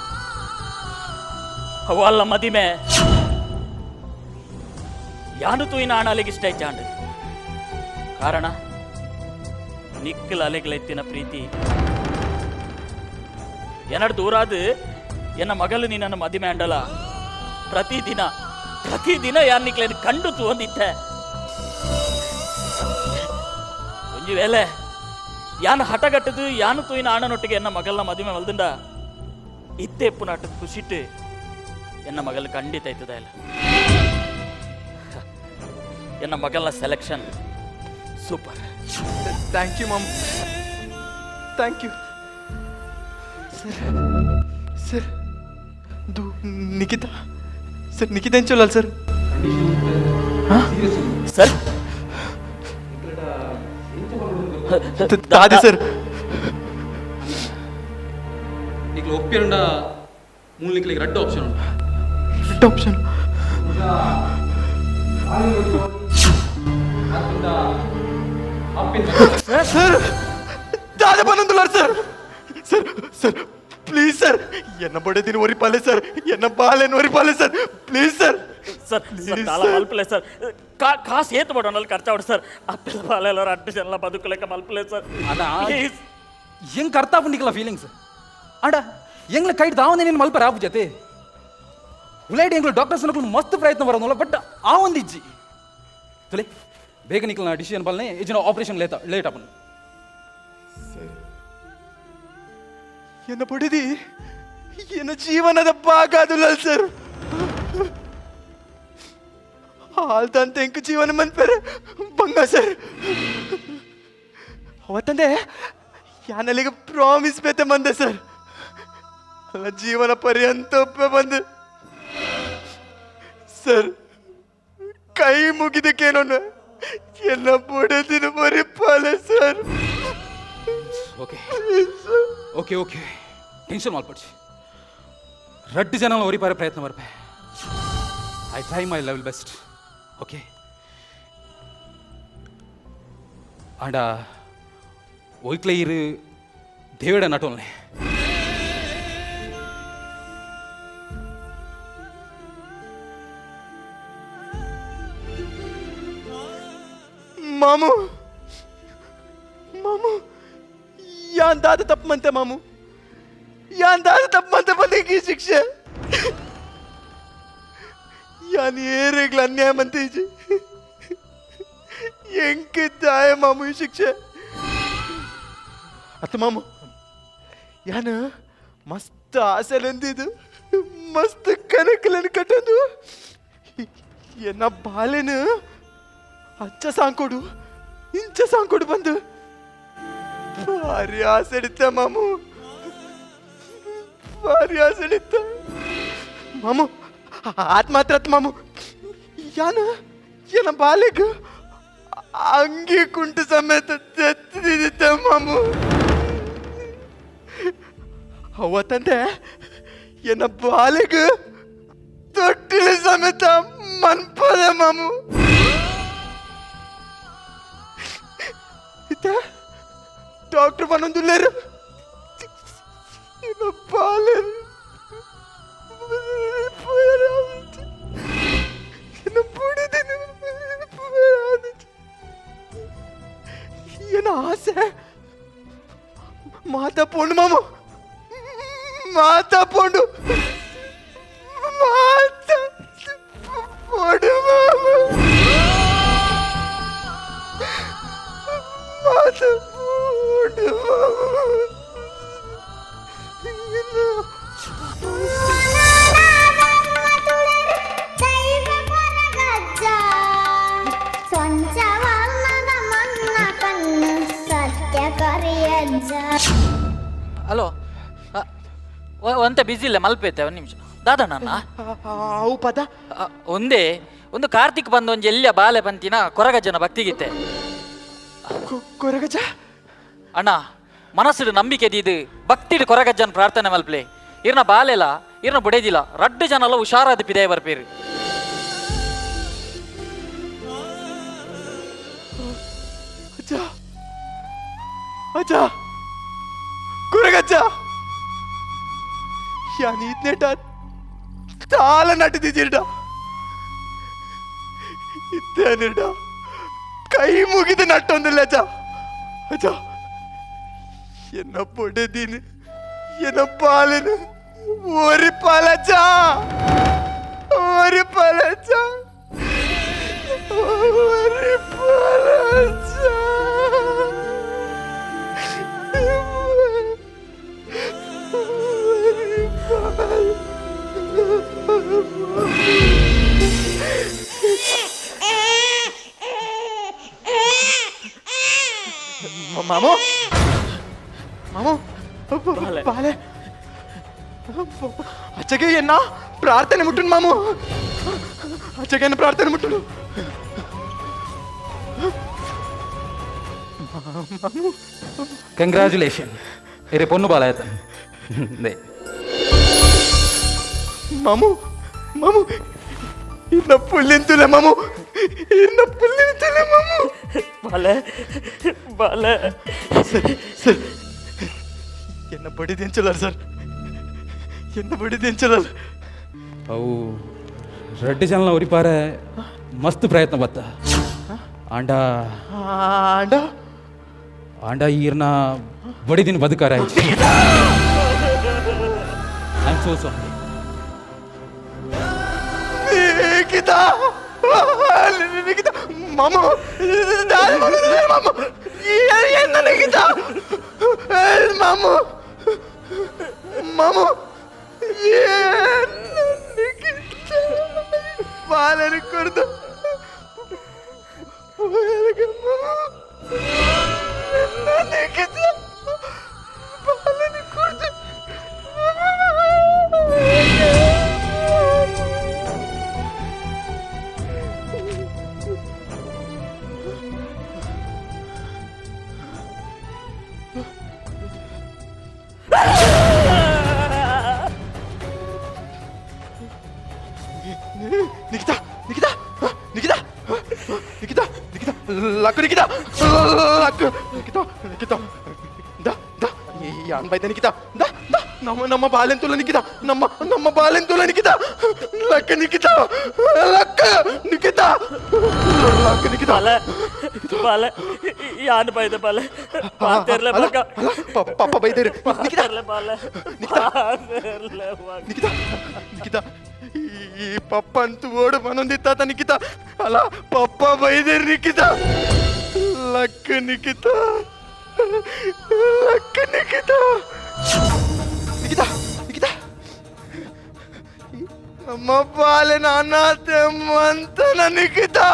ಅವಲ್ಲ ಮದಿಮೆ ಯಾನು ತೂಯಿನ ಆಣಾಲಿಗೆ ಇಷ್ಟ ಚಾಂಡು. ಕಾರಣ ನಿಕ್ಕಲ ಅಲೆಗಲೆತ್ತಿನ ಪ್ರೀತಿ ಎನ್ನಡು ದೂರಾದು ಎನ್ನ ಮಗಲು ನಿನ್ನನ್ನು ಮದಿಮೆ ಅಂಡಲ ಪ್ರತಿದಿನ ಪ್ರತಿದಿನ ಯಾನ್ ನಿಕ್ಲೇನು ಕಂಡು ತೂಂದಿತ್ತೆ. ಒಂಜಿ ವೇಳೆ ಯಾನು ಹಠಗಟ್ಟದು ಯಾನು ತೂಯಿನ ಆಣನೊಟ್ಟಿಗೆ ಎನ್ನ ಮಗಲ್ನ ಮದಿಮೆ ಮಲ್ದಂಡ ಇತ್ತೆ ಎಪ್ಪು ನಾಟದ ಖುಷಿಟ್ಟು ಎನ್ನ ಮಗಲು ಖಂಡಿತ ಇತ್ತದ ಇಲ್ಲ. ಎನ್ನ ಮಗಲ್ನ selection super. Thank you ma'am, thank you sir. Sir, ದು ನಿಖಿತಾ ಸರ್, ನಿಖಿತಾ ಎಂಚೋಲಲ್ ಸರ್? ಸರ್. ದಾದೆ ಸರ್? ನಿಕ್ಲು ಒಪ್ಪಿರಂಡ ಮೂಲ ನಿಕ್ಲಿಗೆ ರಡ್ಡು ಆಪ್ಷನ್ ಉಂಟು. ರೆಡ್ ಆಪ್ಷನ್? ಸರ್, ದಾದ ಬಂದುಲ್ಲಾರ್ sir. Sir sir, please sir, ಎನ್ನ ಬಡದಿನ ಒರಿಪಾಲೆ ಸರ್, ಎನ್ನ ಬಾಲೆನ್ ಒರಿಪಾಲೆ sir, please sir. Sir sir, ದಾಲ ಮಲ್ಪಲೆ ಸರ್. ಕಾಸು ಏತ್ ಬಡೋನಲ್ಲಿ ಖರ್ಚಾವಡು ಸರ್. ಅಪ್ಪೆಲ್ಲ ಬಾಲೆಲ್ಲ ಅಡ್ಡು ಜನ ಬದುಕಲೆಕ್ಕ ಮಲ್ಪಲೆ ಸರ್. ಅಣ್ಣ. ಪ್ಲೀಸ್. ಹೆಂಗ್ ಅರ್ಥ ಆಗ್ಬಿಟ್ಟಿಲ್ಲ ಫೀಲಿಂಗ್ಸ್. ಅಂಡ ಎಂಗ್ಲ ಕೈಟ್ ದಾವನೆ ನೀನು ಮಲ್ಪರ ಆಪು ಜೊತೆ ಉಲೈಡ್ ಎಂಗ್ಲು ಡಾಕ್ಟರ್ಸ್ ಮಸ್ತ್ ಪ್ರಯತ್ನ ಬರೋದಲ್ಲ, ಬಟ್ ಆ ಒಂದು ಇಜ್ಜಿ ತುಲೆ ಬೇಗ ನಿಕ್ಲ ಡಿಸಿಷನ್ ಬಲ್ನೆ ಇಜ್ಜಿನ ಆಪರೇಷನ್ ಲೇಟ್ ಲೇಟ್ ಆಪನ್. ಎನ್ನ ಬಡದಿ ಎನ್ನ ಜೀವನದ ಭಾಗ ಅದುಲ್ಲ ಸರ್. ಹಾಲ್ದಂತ ಎಂಕ್ ಜೀವನ ಮನ್ಪೆರೆ ಬಂಗ ಸರ್. ಅವತ್ತಂದೆ ಯಾನಲ್ಲಿಗೆ ಪ್ರಾಮಿಸ್ ಬೇತೆ ಬಂದೆ ಸರ್, ಅಲ್ಲ ಜೀವನ ಪರ್ಯಂತ ಒಪ್ಪೆ ಬಂದೆ ಸರ್. ಕೈ ಮುಗಿದಕ್ಕೇನೋ ಎಲ್ಲ ಬಡದಿನ ಬರಿಪಾಲೆ sir. Okay okay okay, tension ಮಲ್ಪಡ್ಸಿ. ರಡ್ಡು ಜನ ಒರಿಪಾರೆ ಪ್ರಯತ್ನ ಬರ್ಪೆ. I try my level best, okay? ಆಂಡ ಒಯ್ಕ್ಲೆ ಇರು ದೇವೇಡ ನಟೋಲ್ನೆ. ಮಾಮು ಮಾಮು, ಯಾನ್ ದಾದ ತಪ್ಪು ಮಂತೆ ಮಾಮು, ಯಾನ್ ದಾದ ತಪ್ಪು ಮಂತೆ ಬಂದಿಗೆ ಈ ಶಿಕ್ಷೆ? ಯಾನ್ ಏರೇಗ್ಲ ಅನ್ಯಾಯ ಮಂತೆ ಈಜಿ ಎಂಕಿದ್ದಾಯ ಮಾಮು ಈ ಶಿಕ್ಷೆ? ಅತ್ತ ಮಾಮು, ಯಾನ್ ಮಸ್ತ್ ಆಸೆಲೆಂದಿದ್ದು ಮಸ್ತ್ ಕನಕಲನ್ನು ಕಟ್ಟದು ಎನ್ನ ಬಾಲೆನು ಅಚ್ಚ ಸಾಂಕೊಡು ಇಂಚ ಸಾಂಕೊಡು ಬಂದು ಭಾರಿ ಆಸೆಡಿತ್ತ ಮಾಮು, ಭಾರಿ ಆಸೆಡಿತ್ತ ಮಾಮು. ಆತ್ ಮಾತ್ರ ಆತ್ ಮಾಮು, ಯಾನ ಏನ ಬಾಲೆಗ್ ಅಂಗಿ ಕುಂಟು ಸಮೇತ ತೆತ್ತಿದ್ದ ಮಾಮು. ಅವತ್ತಂತೆ ಎನ್ನ ಬಾಲೆಗ್ ತೊಟ್ಟಿಲ ಸಮೇತ ಮನ್ಪದ ಮಾಮು. ಇತ್ತ ಡಾಕ್ಟರ್ ಪನ್ನೊಂದುಲ್ಲೇರು ಎನ್ನ ಬಾಲೆ ಎನ್ನ ಬುಡದಿನ ಎನ್ನ ಆಸೆ ಮಾತಾ ಪೋಂಡು ಮಾಮ ಮಾತಾ ಪೋಂಡು ಮಾತಾ ಪೋಂಡು ಮಾಮ ಮಾತಾ ಪೋಂಡು ಮಾಮ ಹಲೋ, ಒಂತೆ ಬಿಸಿ ಇಲ್ಲ, ಮಲ್ಪೈತೆ ಒಂದು ನಿಮಿಷ. ದಾದಣ್ಣ ಅವು ಪದ ಒಂದೇ ಒಂದು ಕಾರ್ತಿಕ್ ಬಂದು ಒಂಜಿ ಎಲ್ಲಿಯ ಬಾಲೆ ಬಂತಿನ ಕೊರಗಜ್ಜನ ಭಕ್ತಿಗೀತೆ. ಕೊರಗಜ್ಜ ಅಣ್ಣ, ಮನಸ್ಸಿಡು ನಂಬಿಕೆ ದೀದು ಭಕ್ತಿಡು ಕೊರಗಜ್ಜನ ಪ್ರಾರ್ಥನೆ ಮಲ್ಪ್ಲೆ. ಇರ್ನ ಬಾಲೆಲ ಇರ್ನ ಬುಡೇದಿಲ್ಲ ರಡ್ಡು ಜನ ಎಲ್ಲ ಹುಷಾರಾದ ಪಿದಾಯ ಬರ್ಪೇರು. ಅಜ್ಜ ಅಜ್ಜ ಕೊರಗಜ್ಜ ಯಾನ್ ಇತ್ನೇಟ ತಾಲ ನಟಿದಿಜಿರ್ಡ ಇತ್ತೇನಿರ್ಡ ಕೈ ಮುಗಿದು ನಟ್ಟೊಂದಿಲ್ಲ ಅಜ್ಜ. ಅಜ್ಜ ಎನ್ನ ಪೊಡೆದೀನಿ ಎನ್ನ ಪಾಲಿನ ಓರಿ ಪಾಲಜ್ಜ ಓರಿ ಪಾಲಜ್ಜ ಓರಿ ಪಾಲಜ್ಜ. ಮಾಮು ಮಾಮು ಬಾಲೆ ಅಚ್ಚಗೆ ಎನ್ನ ಪ್ರಾರ್ಥನೆ ಮುಟ್ಟುನು ಮಾಮು, ಅಚ್ಚಗೆ ಎನ್ನ ಪ್ರಾರ್ಥನೆ ಮುಟ್ಟುನು ಕಂಗ್ರ್ಯಾಚುಲೇಷನ್ ಇರೆ ಪೊನ್ನು ಬಾಲ ಆಯ್ತ. ಮಾಮು ಮಾಮು ಇನ್ನ ಪುಲ್ಲಿಂತುಲೆ ಮಾಮು, ಇನ್ನ ಪುಲ್ಲಿಂತುಲೆ ಮಾಮು. ಬಾಲೆ ಬಾಲೆ. ಸರ್ ಸರ್ ಎನ್ನ ಬಡಿದೆಂಚಲಾರ ಸರ್, ಎನ್ನ ಬಡಿದೆಂಚಲಾರ. ಅವು ರಡ್ಡು ಜನ ಉರಿಪಾರೆ ಮಸ್ತ್ ಪ್ರಯತ್ನ ಬತ್ತ. ಆಂಡ ಆಂಡ ಆಂಡ ಈರ್ನ ಬಡಿದಿನ ಬದುಕಾರ ಆಯ್ತು. I am so sorry. Nikhita Nikhita ಮಾಮು ಮಾಮು ಎನ್ನ ನಿಖಿತಾ ಮಾಮು ಮಾಮು ಬಾಲನ ಕೊಡ್ದು ಬಾಲನ ಕೊಡ್ದು. ನಿಖಿತಾ ನಿಖಿತಾ ನಿಖಿತಾ ನಿಖಿತಾ ನಿಖಿತಾ ಲಕ್ಕು ನಿಖಿತಾ ಲಕ್ಕು ನಿಖಿತಾ ನಿಖಿತಾ the the ಯಾನ್ ಬೈದ ನಿಖಿತಾ the the ನಮ್ಮ ನಮ್ಮ ಬಾಲೆಂತುಲ ನಿಖಿತಾ ನಮ್ಮ ನಮ್ಮ ಬಾಲೆಂತುಲ ನಿಖಿತಾ ಲಕ್ಕ ನಿಖಿತಾ ಲಕ್ಕ ನಿಖಿತಾ ಲಕ್ಕ ನಿಖಿತಾ. ಬಾಲೆ ಬಾಲೆ ಯಾನ್ ಬೈದ ಬಾಲೆ ಪಾತೆರ್ಲೆ ಮಗ. ಪಪ್ಪ ಬೈದೇರು ನಿಖಿತಾ. ಪಾತೆರ್ಲೆ ಬಾಲೆ ಪಾತೆರ್ಲೆ ಮಗ. ನಿಖಿತಾ ನಿಖಿತಾ ಈ ಪಪ್ಪ ಅಂತೂ ಓಡು ಮನೊಂದಿತ್ತಾತ ನಿಖಿತಾ ಅಲ್ಲ ಪಪ್ಪ ಬೈದೇರು ನಿಖಿತಾ ಲಕ್ಕ ನಿಖಿತಾ ಲಕ್ಕ ನಿಖಿತಾ ನಿಖಿತಾ ನಿಖಿತಾ ನಮ್ಮ ಪಾಲಿನ ಅನಾಥೆ ಮಂತನ ನಿಖಿತಾ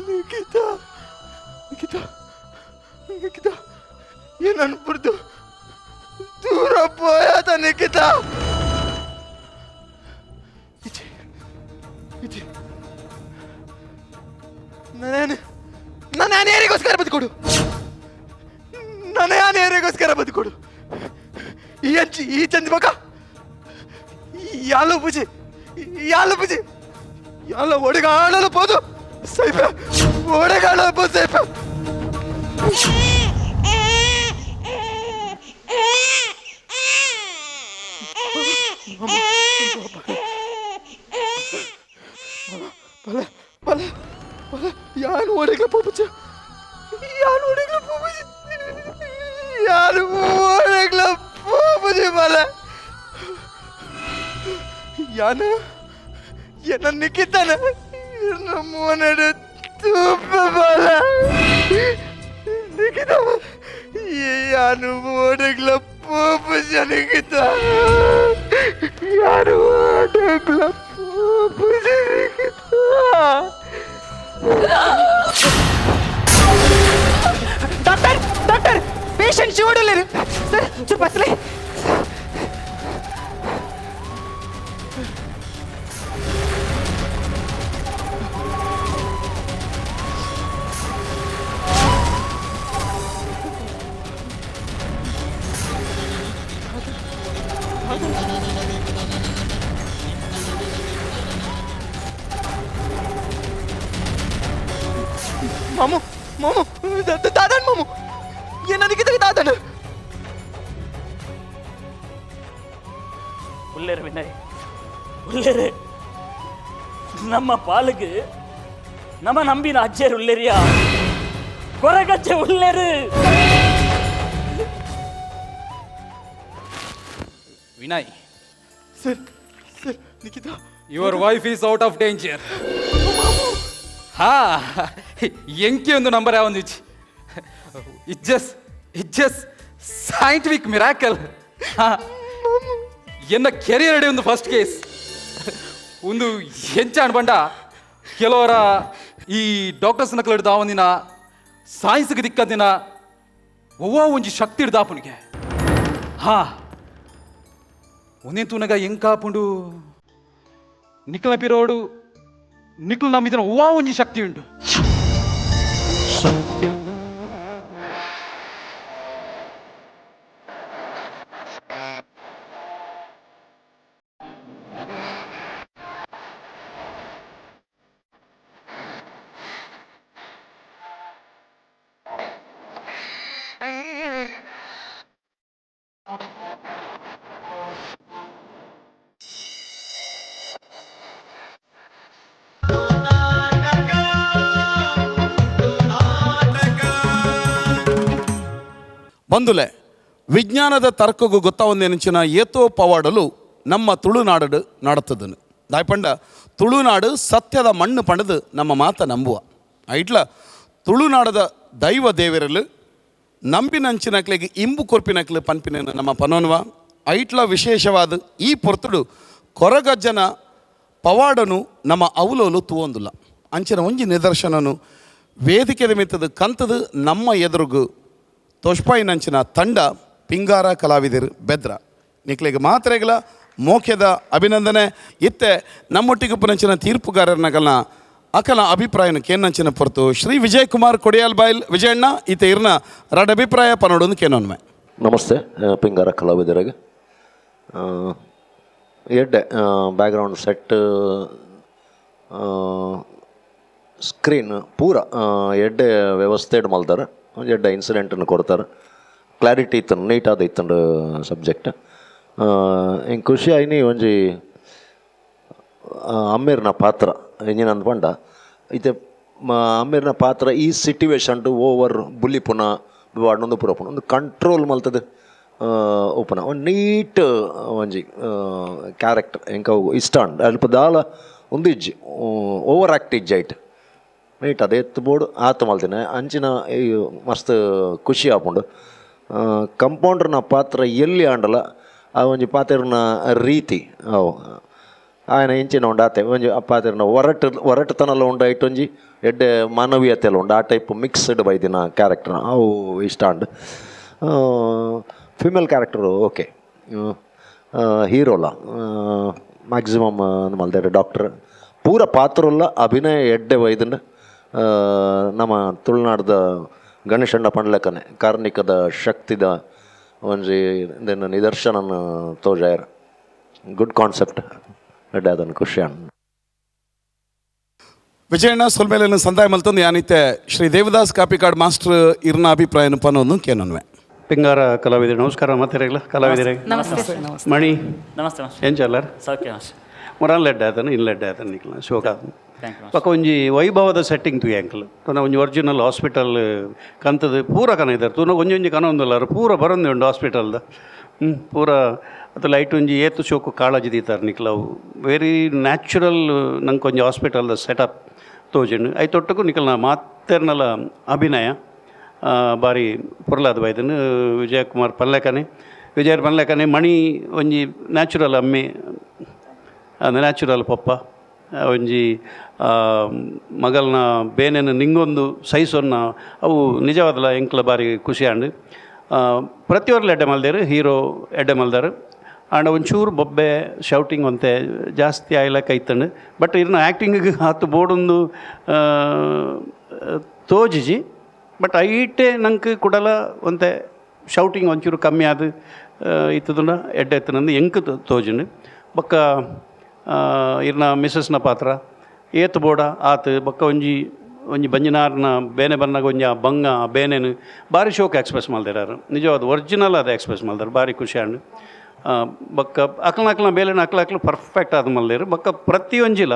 ನಿಖಿತಾ ನಿಖಿತಾ ನಿಖಿತಾ ಏನು ಅನ್ಬಿಡ್ತು ದೂರ ಪೋಯಾತ ನಿಖಿತಾ. ಇಚೆ ಇಚೆ ನಾನು ನಾನು ಯಾರಿಗೋಸ್ಕರ ಬದುಕೊಡು, ನಾನು ಯಾರಿಗೋಸ್ಕರ ಬದುಕೊಡು. ಈ ಅಂಚಿ ಈ ಚಂದ ಮಗ ಯಾಲು ಪೂಜೆ ಯಾಲು ಪೂಜೆ ಯಾಲ ಒಡಗಾಡಲು ಪೋದು ಸೈಪ ಒಡಗಾಡಲು ಪೋದು ಸೈಪ. ಬಲೆ ಬಲೆ ಬಲೆ ಯಾನು ಓಡಿಗ್ಲ ಪೋಪುಚ ಯಾನು ಓಡಿಗ್ಲ ಪೋಪುಚ ಯಾನು ಓಡಿಗ್ಲ ಪೋಪುಚಿ ಬಲೆ ಯಾನು ಎನ್ನ ನಿಕ್ಕಿತಾನ ಮೋನಡು ತೂಪ ಬಲ ನಿಖಿತ ಯಾನು ಓಡಗ್ಲ ಪೋಪುಚ ನಿಖಿತ ಯಾನು ಓಡಗ್ಲ ಪೋಪುಚ ನಿಖಿತ. ಡಾಕ್ಟರ್ ಡಾಕ್ಟರ್ ಪೇಷಂಟ್ ಶಿವಡಲ್ಲೇರು ಸರ್ ಚೂರು ಬಸ್ಲೆ. ಮಾಮು ಮಾಮು ದಾದನ್ ಮಾಮು ಏನ ನಿಖಿತ ದಾದನ್. ಉಳ್ಳೇರು ವಿನಯ್ ಉಳ್ಳೇರು ನಮ್ಮ ಪಾಲಿಗೆ ನಮ್ಮ ನಂಬಿನ ಅಜ್ಜರು ಉಳ್ಳೇರಿಯಾ Koragajja ಉಳ್ಳೇರು. Vinay sir sir Nikhita your wife is out of danger. ಹಾ ಎಂಕಿ ಒಂದು ನಂಬರ್ ಯಾವೊಂದು it's just scientific miracle. ಹಾ ಎನ್ನ ಕೆರಿಯರ್ ಅಡಿ ಒಂದು ಫಸ್ಟ್ ಕೇಸ್ ಒಂದು ಹೆಂಚಾಣ್ ಬಂಡ ಕೆಲವರ ಈ ಡಾಕ್ಟರ್ಸ್ ನಕಲು ದಾವೊಂದಿನ ಸಾಯಿನ್ಸ್ಗೆ ದಿಕ್ಕದಿನ ಒವ್ವ ಒಂಜಿ ಶಕ್ತಿ ಹಿಡ್ದಾಪುನಿಗೆ. ಹಾ ಒಂದೇ ತೂನಗ ಎಂಕಾಪುಂಡು ನಿಕ್ಲ ಪಿರೋಡು ನಿಕ್ಲು ನಮ್ಮಿದಿನ ಒವ್ವ ಒಂಜಿ ಶಕ್ತಿ ಉಂಟು. ಬಂದುಲೆ ವಿಜ್ಞಾನದ ತರ್ಕಗೂ ಗೊತ್ತಾವೊಂದೇನಂಚಿನ ಏತೋ ಪವಾಡಲು ನಮ್ಮ ತುಳುನಾಡು ನಡತದನು ದಾಯ್ಪಂಡ ತುಳುನಾಡು ಸತ್ಯದ ಮಣ್ಣು ಪಣದು ನಮ್ಮ ಮಾತ ನಂಬುವ ಐಟ್ಲ ತುಳುನಾಡದ ದೈವ ದೇವರಲು ನಂಬಿನಂಚಿನಕ್ಲೆಗೆ ಇಂಬು ಕೊರ್ಪಿನಕ್ಲು ಪನ್ಪಿನ ನಮ್ಮ ಪನೋನ್ವ. ಐಟ್ಲ ವಿಶೇಷವಾದ ಈ ಪೊರ್ತುಡು ಕೊರಗಜ್ಜನ ಪವಾಡನು ನಮ್ಮ ಅವಲೋಲು ತೂವೊಂದುಲ್ಲ ಅಂಚಿನ ಒಂಜಿ ನಿದರ್ಶನನು ವೇದಿಕೆದ ಮಿತ್ತದ ಕಂತದ ನಮ್ಮ ಎದುರುಗು ತೋಷ್ಪಾಯಿನಂಚಿನ ತಂಡ ಪಿಂಗಾರ ಕಲಾವಿದರು ಬೆದ್ರ ನಿಕ್ಲೆಗೆ ಮಾತ್ರೆಗಳ ಮೋಖ್ಯದ ಅಭಿನಂದನೆ. ಇತ್ತೆ ನಮ್ಮೊಟ್ಟಿಗೆ ಪುನಂಚಿನ ತೀರ್ಪುಗಾರರನಗಲ್ನ ಅಕಲ ಅಭಿಪ್ರಾಯನ ಕೇನಂಚಿನ ಪೊರ್ತು ಶ್ರೀ ವಿಜಯ್ ಕುಮಾರ್ ಕೊಡಿಯಾಲ್ ಬಾಯ್ಲ್ ವಿಜಯಣ್ಣ ಈತ ಇರ್ನ ರಡ್ ಅಭಿಪ್ರಾಯ ಪನೋಡೊಂದು ಕೇನೊನ್ಮೆ. ನಮಸ್ತೆ ಪಿಂಗಾರ ಕಲಾವಿದರಿಗೆ ಎಡ್ಡೆ ಬ್ಯಾಕ್ಗ್ರೌಂಡ್ ಸೆಟ್ ಸ್ಕ್ರೀನ್ ಪೂರ ಎಡ್ಡೆ ವ್ಯವಸ್ಥೆ ಮಲ್ತಾರೆ ಎಡ್ಡೆ ಇನ್ಸಿಡೆಂಟನ್ನು ಕೊಡ್ತಾರೆ ಕ್ಲಾರಿಟಿ ಇತ್ತು ನೀಟಾದ ಇತ್ತಂಡು ಸಬ್ಜೆಕ್ಟ್. ಹಿಂಗೆ ಖುಷಿ ಆಯ್ನಿ ಒಂಜಿ ಅಮ್ಮೇರ್ನ ಪಾತ್ರ ಎಂಜಿನ ಅಂದ್ಪಂಡ ಇತ್ತೆ ಅಮ್ಮೇರ್ನ ಪಾತ್ರ ಈ ಸಿಟ್ಯುವೇಶನ್ ಓವರ್ ಬುಲಿಪುನ ವಾಡೊಂದು ಪೂರ ಒಂದು ಕಂಟ್ರೋಲ್ ಮಲ್ತದ ಉಪನ ಒಂದು ನೀಟ್ ಒಂಜಿ ಕ್ಯಾರೆಕ್ಟರ್ ಎಂಕ ಇಷ್ಟ ಉಂಡು ಅಲ್ಪ ದಾಲ ಒಂದು ಇಜ್ಜಿ ಓವರ್ ಆ್ಯಕ್ಟ್ ಇಜ್ಜಿ ಐಟ್ ನೀಟ್ ಅದೇ ಎತ್ತು ಬೋರ್ಡು ಆತ ಮಲ್ತಿನ ಅಂಚಿನ ಈ ಮಸ್ತ್ ಖುಷಿ ಆಪುಂಡು. ಕಂಪೌಂಡ್ರನ ಪಾತ್ರ ಎಲ್ಲಿ ಆಂಡಲ ಆ ಒಂಜಿ ಪಾತೆರ್ನ ರೀತಿ ಅವು ಆಯನ ಇಂಚಿನ ಉಂಡು ಆತೆ ಒಂಜಿ ಆ ಪಾತೆರ್ನ ಒರಟು ಒರಟುತನಲ ಉಂಡು ಐಟ್ ಒಂಜಿ ಎಡ್ಡೆ ಮಾನವೀಯತೆಲ್ಲ ಉಂಡು ಆ ಟೈಪ್ ಮಿಕ್ಸ್ಡ್ ಬೈದಿನ ಕ್ಯಾರೆಕ್ಟರ್ ಅವು ಇಷ್ಟ ಉಂಡು. ಫಿಮೇಲ್ ಕ್ಯಾರೆಕ್ಟರು ಓಕೆ ಹೀರೋಲ ಮ್ಯಾಕ್ಸಿಮಮ್ ಮಲ್ದೇರು ಡಾಕ್ಟರ್ ಪೂರ ಪಾತ್ರಲ್ಲ ಅಭಿನಯ ಎಡ್ಡೆ ವೈದನ್ನ ನಮ್ಮ ತುಳುನಾಡ್ದ ಗಣೇಶಣ್ಣ ಪಂಡ್ಲೆಕ್ಕನೆ ಕಾರ್ಣಿಕದ ಶಕ್ತಿದ ಒಂಜಿ ಇದನ್ನು ನಿದರ್ಶನನ ತೋಜಾಯರ್ ಗುಡ್ ಕಾನ್ಸೆಪ್ಟ್ ಎಡ್ಡೆ ಅದನ್ನು ಖುಷಿ. Vijayanna ಸೊಲ್ಮೇಲೆ ಸಂದಾಯ ಮಲ್ತೊಂದು ಯಾನಿತ್ತೆ ಶ್ರೀ ದೇವದಾಸ್ ಕಾಪಿಕಾಡ್ ಮಾಸ್ಟರ್ ಇರ್ನ ಅಭಿಪ್ರಾಯನ ಪನೊಂದು ಕೇನನ್ವೆ. ಪಿಂಗಾರ ಕಲಾವಿದರು ನಮಸ್ಕಾರ ಮಾತಾಡಲ್ಲ ಕಲಾವಿದರಿಗೆ. ನಮಸ್ತೆ. ಮಣಿ. ನಮಸ್ತೆ ಮಾಸ್ಟರ್. ಎಂಚಲ್ಲಾರ್? ಸೌಖ್ಯ ಮಾಸ್ಟರ್. ಮೊರಾನ್ ಲೆಡ್ ಆತನ ಇನ್ ಲೆಡ್ ಆತನ ನಿಕ್ಲ ಶೋಕ. Thank you. ಪಕ್ಕ ಒಂಜಿ ವೈಭವದ ಸೆಟ್ಟಿಂಗ್ ತೂಯಿ ಅಂಕಲ್ ತೂನ ಒಂಜಿ ಒರಿಜಿನಲ್ ಹಾಸ್ಪಿಟಲ್ ಕಂತದ ಪೂರ ಕನ ಇದ್ದಾರೆ ತೂನ ಒಂಜಿ ಒಂಜಿ ಕನ ಒಂದುಲ್ಲಾರ ಪೂರ ಬರಂದೆ ಉಂಡು ಹಾಸ್ಪಿಟಲ್ದ ಪೂರ ಅದು ಲೈಟ್ ಒಂಜಿ ಏತು ಶೋಕು ಕಾಳಜಿ ದೀತಾರೆ ನಿಕ್ಲ ಅವು ವೆರಿ ನ್ಯಾಚುರಲ್ ನಂಗೆ ಒಂಜಿ ಹಾಸ್ಪಿಟಲ್ದ ಸೆಟಪ್ ತೋಜಿಂಡು I ತೊಟ್ಟಕ್ಕೂ ನಿಕಲ್ನ ಮಾತೆರ್ನಲ ಅಭಿನಯ ಬಾರಿ ಪೊರ್ಲಾದ ಬೈದನು ವಿಜಯಕುಮಾರ್ ಪಲ್ಲೆಕನೆ ವಿಜಯ್ ಪಲ್ಲೆಕನೆ ಮಣಿ ಒಂಜಿ ನ್ಯಾಚುರಲ್ ಅಮ್ಮೆ ನ್ಯಾಚುರಲ್ ಪಪ್ಪ ಒಂಜಿ ಮಗಲ್ನ ಬೇನೆನ ನಿಂಗೊಂದು ಸೈಸೊನ್ನ ಅವು ನಿಜವಾದಲ ಎಂಕ್ಲ ಬಾರಿ ಖುಷಿ ಆಂಡ್ ಪ್ರತಿಯೊರ್ಲ ಎಡ್ಡೆ ಮಲ್ದೇರು ಹೀರೋ ಎಡ್ಡೆ ಮಲ್ದಾರು ಆಂಡ ಒಂಚೂರು ಬೊಬ್ಬೆ ಶೌಟಿಂಗ್ ಒಂತೆ ಜಾಸ್ತಿ ಆಯ್ಲಕ್ಕ ಐತಂಡು ಬಟ್ ಇರ್ನ ಆ್ಯಕ್ಟಿಂಗಿಗೆ ಆತು ಬೋರ್ಡೊಂದು ತೋಜಿಜಿ ಬಟ್ ಐಟೆ ನಂಗೆ ಕುಡಲ ಒಂತೆ ಶೌಟಿಂಗ್ ಒಂಚೂರು ಕಮ್ಮಿ ಆದ ಇತ್ತದನ್ನ ಎಡ್ಡೆ ಎತ್ತನಂದು ಎಂಕ್ ತೋಜಿಂಡು ಬೊಕ್ಕ ಇರ್ನ ಮಿಸಸ್ನ ಪಾತ್ರ ಏತ್ ಬೋಡ ಆತು ಬೊಕ್ಕ ಒಂಜಿ ಒಂಜಿ ಬಂಜಿನಾರ್ನ ಬೇನೆ ಬನ್ನಾಗ ಒಂಜಿ ಆ ಬಂಗ ಆ ಬೇನೆನು ಬಾರಿ ಶೋಕ್ ಎಕ್ಸ್ಪ್ರೆಸ್ ಮಲ್ದಿರಾರು ನಿಜವಾದ ಒರಿಜಿನಲ್ ಅದು ಎಕ್ಸ್ಪ್ರೆಸ್ ಮಲ್ದಾರ ಬಾರಿ ಖುಷಿ ಆಂಡ್ ಬೊಕ್ಕ ಅಕ್ಲನ ಅಕ್ಲನ ಬೇಲೆನ ಅಕ್ಲ ಅಕ್ಲ ಪರ್ಫೆಕ್ಟ್ ಆದ ಮಲ್ದೇರು ಬೊಕ್ಕ ಪ್ರತಿಯೊಂಜಿಲ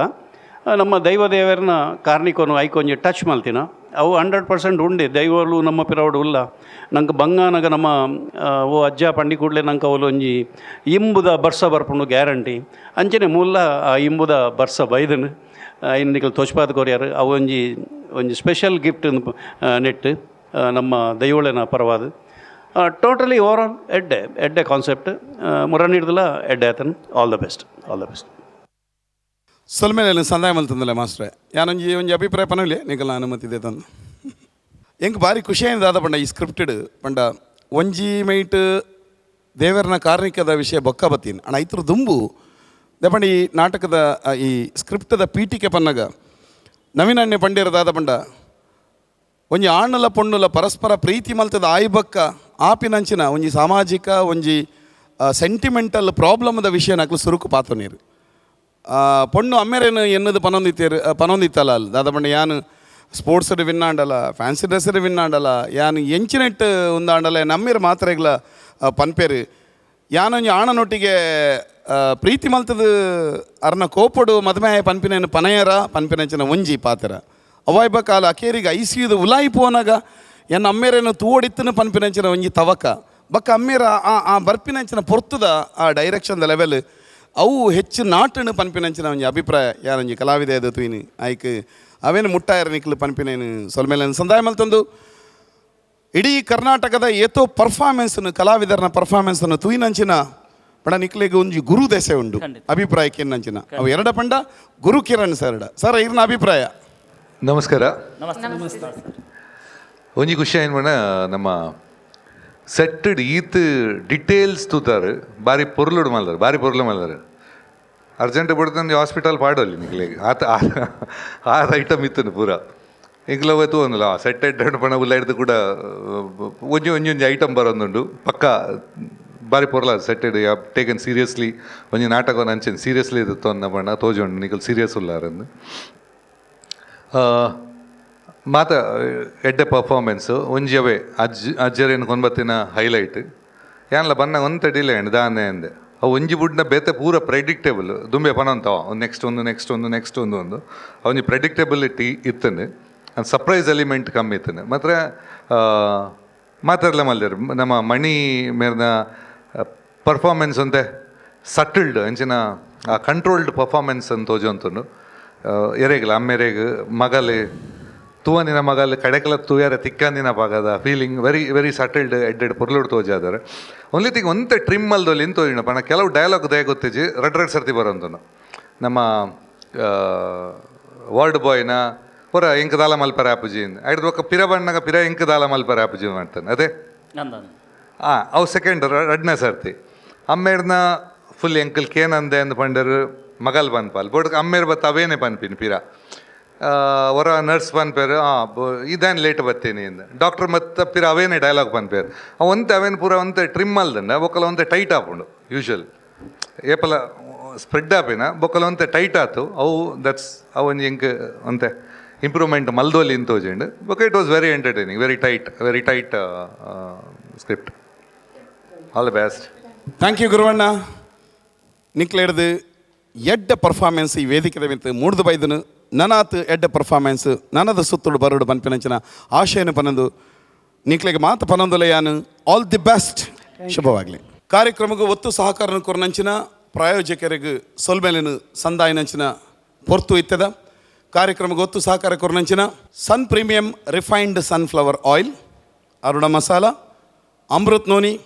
ನಮ್ಮ ದೈವ ದೇವರನ ಕಾರ್ಣಿಕೋನು ಐಕೊಂಜಿ ಟಚ್ ಮಲ್ತಿನ ಅವು 100% ಉಂಡೆ ದೈವಲು ನಮ್ಮ ಪಿರವಡು ಉಲ್ಲ ನಂಗೆ ಬಂಗಾನಗ ನಮ್ಮ ಓ ಅಜ್ಜ ಪಂಡಿ ಕೂಡಲೇ ನಂಗೆ ಅವಲು ಒಂಜಿ ಇಂಬುದ ಬರ್ಸ ಬರ್ಪುಂಡು ಗ್ಯಾರಂಟಿ ಅಂಚನೆ ಮೂಲ ಆ ಇಂಬುದ ಬರ್ಸ ಬೈದನು ಐನ್ ನಿಕಲ್ ತೋಚ್ಪಾದ ಕೊರಿಯಾರು ಅವು ಒಂಜಿ ಒಂಜಿ ಸ್ಪೆಷಲ್ ಗಿಫ್ಟ್ ನೆಟ್ಟು ನಮ್ಮ ದೈವಳೆನ ಪರವಾದ ಟೋಟಲಿ ಓವರಾಲ್ ಎಡ್ಡೆ ಎಡ್ಡೆ ಕಾನ್ಸೆಪ್ಟ್ ಮುರನ್ ಹಿಡ್ದಲ ಎಡ್ಡೆ ಆತನ್ all the best all the best. ಸೊಲ್ಮೇಲೆ ಸಂದಾಯ ಮಲ್ತಂದಲ್ಲ ಮಾಸ್ಟ್ರೆ ಯಾನೊಂಜಿ ಒಂಜಿ ಅಭಿಪ್ರಾಯ ಪನವಿಲೆ ನಿಕಲ್ನ ಅನುಮತಿ ಇದೆ ತಂದು ಎಂಕ್ ಭಾರಿ ಖುಷಿಯಾದ ದಾದ ಪಂಡ ಈ ಸ್ಕ್ರಿಪ್ಟೆಡ್ ಪಂಡ ಒಂಜಿ ಮೈಟ್ ದೇವರನ ಕಾರ್ಣಿಕದ ವಿಷಯ ಬೊಕ್ಕ ಬತ್ತೀನಿ ಅಣ್ಣ ಐತ್ರ ದುಂಬು ದಪಂಡ ಈ ನಾಟಕದ ಈ ಸ್ಕ್ರಿಪ್ಟದ ಪೀಠಿಕೆ ಪನ್ನಗ ನವೀನಣ್ಣೆ ಪಂಡ್ಯರ ದಾದ ಪಂಡ ಒಂಜಿ ಆಣ್ಣಲ ಪೊಣ್ಣುಲ ಪರಸ್ಪರ ಪ್ರೀತಿ ಮಲ್ತದ ಆಯ್ಬಕ್ಕ ಆಪಿನಂಚಿನ ಒಂಜಿ ಸಾಮಾಜಿಕ ಒಂಜಿ ಸೆಂಟಿಮೆಂಟಲ್ ಪ್ರಾಬ್ಲಮ್ದ ವಿಷಯನಕ್ಲು ಸುರುಕು ಪಾತ್ರ ನೀರು ಪೊಣ್ಣು ಅಮ್ಮೇರೇನು ಎನ್ನದು ಪನೊಂದಿತ್ತೇರು ಪನೊಂದಿತ್ತಲ್ಲ ಅಲ್ಲಿ ದಾದ ಪಂಡ ಯಾನು ಸ್ಪೋರ್ಟ್ಸ್ ವಿನ್ ಆಂಡಲ fancy dress win ಆಂಡಲ ಯಾನು ಎಂಚಿನೆಟ್ ಉಂದಾಂಡಲ ನಮ್ಮೇರು ಮಾತ್ರ ಇಗ್ಲ ಪನ್ಪೇರು ಯಾನೊಂಜಿ ಆಣನೊಟ್ಟಿಗೆ ಪ್ರೀತಿ ಮಲ್ತದ ಅರ್ನ ಕೋಪಡು ಮದುವೆ ಪನ್ಪಿನೇನು ಪನಯರ ಪನ್ಪಿನಂಚಿನ ಒಂಜಿ ಪಾತ್ರ ಅವಾಯ್ಬ ಕಾಲ ಅಕೇರಿಗೆ ಐಸಿಯುದು ಉಲಾಯಿ ಪೋನಾಗ ಎನ್ನ ಅಮ್ಮೇರೇನು ತೂವಡಿತ್ತನು ಪನ್ಪಿನಂಚಿನ ಒಂಜಿ ತವಕ ಬಕ್ಕ ಅಮ್ಮೇರ ಆ ಆ ಬರ್ಪಿನಂಚಿನ ಪೊರ್ತುದ ಆ ಡೈರೆಕ್ಷನ್ದ ಲೆವೆಲ್ ಅವು ಹೆಚ್ಚು ನಾಟನು ಪನ್ಪಿನಂಚಿನ ಒಂಜಿ ಅಭಿಪ್ರಾಯ ಯಾರೊಂಜಿ ಕಲಾವಿದೆ ಅದು ತೂಯಿನಿ ಆಯ್ಕ್ ಅವೇನು ಮುಟ್ಟಾಯರ ನಿಕ್ಲು ಪನ್ಪಿನೇನು ಸೊಲ್ಮೇಲೆ ಸಂದಾಯ ಮಲ್ತೊಂದು ಇಡೀ ಕರ್ನಾಟಕದ ಏತೋ ಪರ್ಫಾರ್ಮೆನ್ಸನ್ನು ಕಲಾವಿದರನ ಪರ್ಫಾರ್ಮೆನ್ಸನ್ನು ತೂಯಿನಂಚಿನ ಪಂಡ ನಿಕ್ಲೆಗ್ ಒಂಜಿ ಗುರು ದೆಸೆ ಉಂಡು ಅಭಿಪ್ರಾಯಕ್ಕೆ ನಂಚಿನ ಅವು ಎರಡ ಪಂಡ ಗುರು ಕಿರಣ್ ಸರ್ ಸರ್ ಇರ್ನ ಅಭಿಪ್ರಾಯ. ನಮಸ್ಕಾರ. ನಮಸ್ತೆ. ಒಂಜಿ ಖುಷಿ ಆಯ್ನ ನಮ್ಮ ಸೆಟ್ಟಡ್ ಈತ್ ಡಿಟೇಲ್ಸ್ ತೂತಾರೆ ಬಾರಿ ಪೊರ್ಲುಡು ಮಲ್ದಾರೆ ಬಾರಿ ಪೊರ್ಲು ಮಲ್ದಾರೆ ಅರ್ಜೆಂಟ್ ಬಿಡ್ತಂದು ಹಾಸ್ಪಿಟಲ್ ಪಾಡೋಲಿ ನಿಕ್ಲೆಗ್ ಆತ ಆರು ಐಟಮ್ ಇತ್ತು ಪೂರ ಎಂಕ್ಲ ತೂವೊಂದಿಲ್ಲ ಸೆಟ್ ಎಡ್ ಪಣ ಉಲ್ಲ ಹಿಡ್ದು ಕೂಡ ಒಂಜಿ ಒಂಜಿ ಒಂಜಿ ಐಟಮ್ ಬರೋದುಂಡು ಪಕ್ಕ ಬಾರಿ ಪೊರ್ಲ ಸೆಟ್ಟೆಡ್ ಟೇಕನ್ ಸೀರಿಯಸ್ಲಿ ಒಂಜಿ ನಾಟಕ ಅಂಚೆನ್ ಸೀರಿಯಸ್ಲಿ ತೊಂದ ಬಣ್ಣ ತೋಜುಂಡು ನಿಕಲ್ ಸೀರಿಯಸ್ ಉಲ್ಲಾರಂದು ಮಾತ ಎಡ್ಡೆ ಪರ್ಫಾರ್ಮೆನ್ಸು ಒಂಜಿ ಅವೇ ಅಜ್ಜ ಅಜ್ಜರೇನು ಕೊಂಬತ್ತಿನ ಹೈಲೈಟ್ ಯಾನ್ಲ ಬನ್ನ ಒಂತೆ ಡಿಲೇ ಅಂಡ್ ದಾನೆ ಅಂದೆ ಅವು ಒಂಜಿ ಬುಡ್ನ ಬೇತೆ ಪೂರ ಪ್ರೆಡಿಕ್ಟೇಬಲ್ ದುಂಬೆ ಪನಂತವ ಒಂದು ನೆಕ್ಸ್ಟ್ ಒಂದು ನೆಕ್ಸ್ಟ್ ಒಂದು ನೆಕ್ಸ್ಟ್ ಒಂದು ಒಂದು ಒಂಜಿ ಪ್ರೆಡಿಕ್ಟೇಬಿಲಿಟಿ ಇತ್ತಂದೆ ಸರ್ಪ್ರೈಸ್ ಎಲಿಮೆಂಟ್ ಕಮ್ಮಿ ಇತ್ತಂದೆ ಮಾತ್ರ ಮಾತಾಡಲ ಮಲ್ದೇರು ನಮ್ಮ ಮಣಿ ಮೇರ್ನ ಪರ್ಫಾರ್ಮೆನ್ಸ್ ಅಂತೆ ಸಟಲ್ಡ್ ಅಂಚಿನ ಆ ಕಂಟ್ರೋಲ್ಡ್ ಪರ್ಫಾರ್ಮೆನ್ಸ್ ಅಂತ ತೋಜೊಂತುಂಡು ಎರೆಗ್ಲ ಅಮ್ಮೆರೆಗ್ ಮಗಲೆ ತೂವನಿನ ಮಗಲ್ ಕಡೆಕಲ ತೂಯಾರ ತಿಕ್ಕಂದಿನ ಭಾಗದ feeling very very ಸಟಲ್ಡ್ ಎಡ್ಡೆಡ್ ಪೊರ್ಲುಡ್ ತೋಜಾದರೆ ಓನ್ಲಿ ಥಿಂಗ್ ಒಂತೆ ಟ್ರಿಮ್ ಅಲ್ದೊಲಿ ಇಂತೋಜಿನ ಪಣ ಕೆಲವು ಡೈಲಾಗ್ ದಯ ಗೊತ್ತಿಜಿ ರಡ್ ರಡ್ ಸರ್ತಿ ಬರೋಂತನು ನಮ್ಮ ವಾರ್ಡ್ ಬಾಯ್ನ ಪೂರ ಎಂಕ್ ದಾಲ ಮಲ್ಪರ ಆಪುಜಿ ಐಡ್ದು ಬೊಕ್ಕ ಪಿರ ಬಣ್ಣಗ ಪಿರ ಎಂಕ್ ದಾಲ ಮಲ್ಪರ ಆಪುಜಿ ಮಾಡ್ತಾನೆ ಅದೇ ಹಾಂ ಅವು ಸೆಕೆಂಡ್ ರಡ್ನೇ ಸರ್ತಿ ಅಮ್ಮೇರ್ನ ಫುಲ್ ಎಂಕಲ್ ಕೇನಂದೆ ಅಂದ್ ಪಂಡರು ಮಗಲ್ ಪನ್ಪಾಲ್ ಬೋಡ್ ಅಮ್ಮೇರ್ ಬತ್ತ ಅವೇನೆ ಪನ್ಪಿನಿ ಪಿರ ಹೊರ ನರ್ಸ್ ಪನ್ಪೇರು ಹಾಂ ಇದೇನು ಲೇಟ್ ಬತ್ತೀನಿ ಅಂದ ಡಾಕ್ಟರ್ ಮತ್ತೆ ಪಿರ ಅವೇನೆ ಡೈಲಾಗ್ ಪನ್ಪೇರು ಅವು ಒಂತೆ ಅವೇನು ಪೂರ ಒಂತೆ ಟ್ರಿಮ್ ಅಲ್ದಂಡ ಬೊಕ್ಕಲ ಒಂತೆ ಟೈಟ್ ಆಪುಂಡು ಯೂಶುವಲ್ ಏಪಲ ಸ್ಪ್ರೆಡ್ ಆಪಿನ ಬೊಕ್ಕಲ ಒಂತೆ ಟೈಟ್ ಆತು. ಅವು that's ಅವು ಒಂಜಿ ಎಂಕ್ ಒಂತೆ ಇಂಪ್ರೂವ್ಮೆಂಟ್ ಮಲ್ದೋಲಿ ಇಂತ ತೋಜಿಂಡ್. ಬೊಕ್ಕ it was very entertaining, very tight, very tight script. All the best. Thank you ಗುರುವಣ್ಣ. ನಿಕ್ಲೆಡ್ದು ಎಡ್ಡ ಪರ್ಫಾರ್ಮೆನ್ಸ್ ಈ ವೇದಿಕೆದ ಮಿತ್ತ್ ಮೂಡ್ದು ಬೈದನು. ನನಾತ್ ಎಡ್ಡ ಪರ್ಫಾರ್ಮೆನ್ಸ್ ನನದ ಸುತ್ತುಡು ಬರುಡು ಪನ್ಪಿನಂಚಿನ ಆಶಯನ ಪನಂದು ನಿಕ್ಲೆಗ್ ಮಾತ ಪನೊಂದುಲೆಯಾನು. ಆಲ್ the best, ಶುಭವಾಗಲಿ. ಕಾರ್ಯಕ್ರಮಕ್ಕೆ ಒತ್ತು ಸಹಕಾರ ಕೊರ್ನಂಚಿನ ಪ್ರಾಯೋಜಕರಿಗೆ ಸೊಲ್ಮೆಲೆನು ಸಂದಾಯನಂಚಿನ ಪೊರ್ತು ಇತ್ತದ. ಕಾರ್ಯಕ್ರಮಕ್ಕೆ ಒತ್ತು ಸಹಕಾರ ಕೊರ್ನಂಚಿನ Sun Premium refined sunflower oil, Aruna masala, Amrit noni,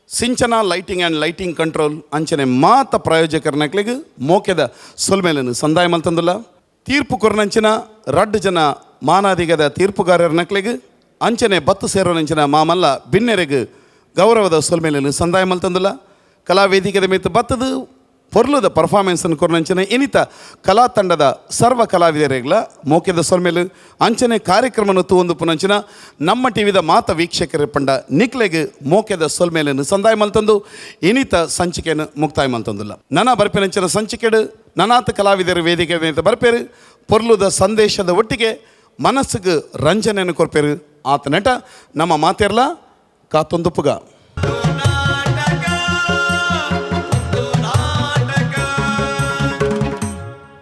Sinchana lighting and lighting control ಅಂಚನೆ ಮಾತ ಪ್ರಾಯೋಜಕರ ಮೋಕೆದ ಸೊಲ್ಮೆಲನು ಸಂದಾಯ ಮಲ್ತಂದುಲ್ಲ. ತೀರ್ಪು ಕೊರ್ನಂಚಿನ ರಡ್ಡು ಜನ ಮಾನಾದಿಗದ ತೀರ್ಪುಗಾರರ ನಕ್ಲೆಗ್ ಅಂಚನೆ ಬತ್ತು ಸೇರೋನಂಚಿನ ಮಾಮಲ್ಲ ಬಿನ್ನೆರೆಗ್ ಗೌರವದ ಸೊಲ್ಮೆಲನು ಸಂದಾಯ ಮಲ್ತಂದುಲ್ಲ. ಕಲಾವೇದಿಕೆದ ಮಿತ್ತು ಬತ್ತದು ಪೊರ್ಲುದ ಪರ್ಫಾರ್ಮೆನ್ಸ್ ಕೊರ್ನಂಚಿನ ಇನಿತ ಕಲಾ ತಂಡದ ಸರ್ವ ಕಲಾವಿದರಿಗ್ಲ ಮೋಕೆದ ಸೊಲ್ಮೆಲು. ಅಂಚನೆ ಕಾರ್ಯಕ್ರಮನ ತೂವೊಂದು ಪುನಂಚಿನ ನಮ್ಮ ಟಿವಿದ ಮಾತ ವೀಕ್ಷಕರ ಪಂಡ ನಿಕ್ಲೆಗ್ ಮೋಕೆದ ಸೊಲ್ಮೇಲನ್ನು ಸಂದಾಯ ಮಲ್ತಂದು ಇನಿತ ಸಂಚಿಕೆಯನ್ನು ಮುಕ್ತಾಯ ಮಲ್ತಂದುಲ್ಲ. ನನ ಬರ್ಪಿನಂಚಿನ ಸಂಚಿಕೆಡು ನನಾತ ಕಲಾವಿದರ ವೇದಿಕೆ ಬರ್ಪೇರು, ಪೊರ್ಲುದ ಸಂದೇಶದ ಒಟ್ಟಿಗೆ ಮನಸ್ಸಿಗೆ ರಂಜನೆಯನ್ನು ಕೊರ್ಪೇರು. ಆತ ನಟ ನಮ್ಮ ಮಾತೆರ್ಲ ಕಾತೊಂದುಪ್ಪುಗ.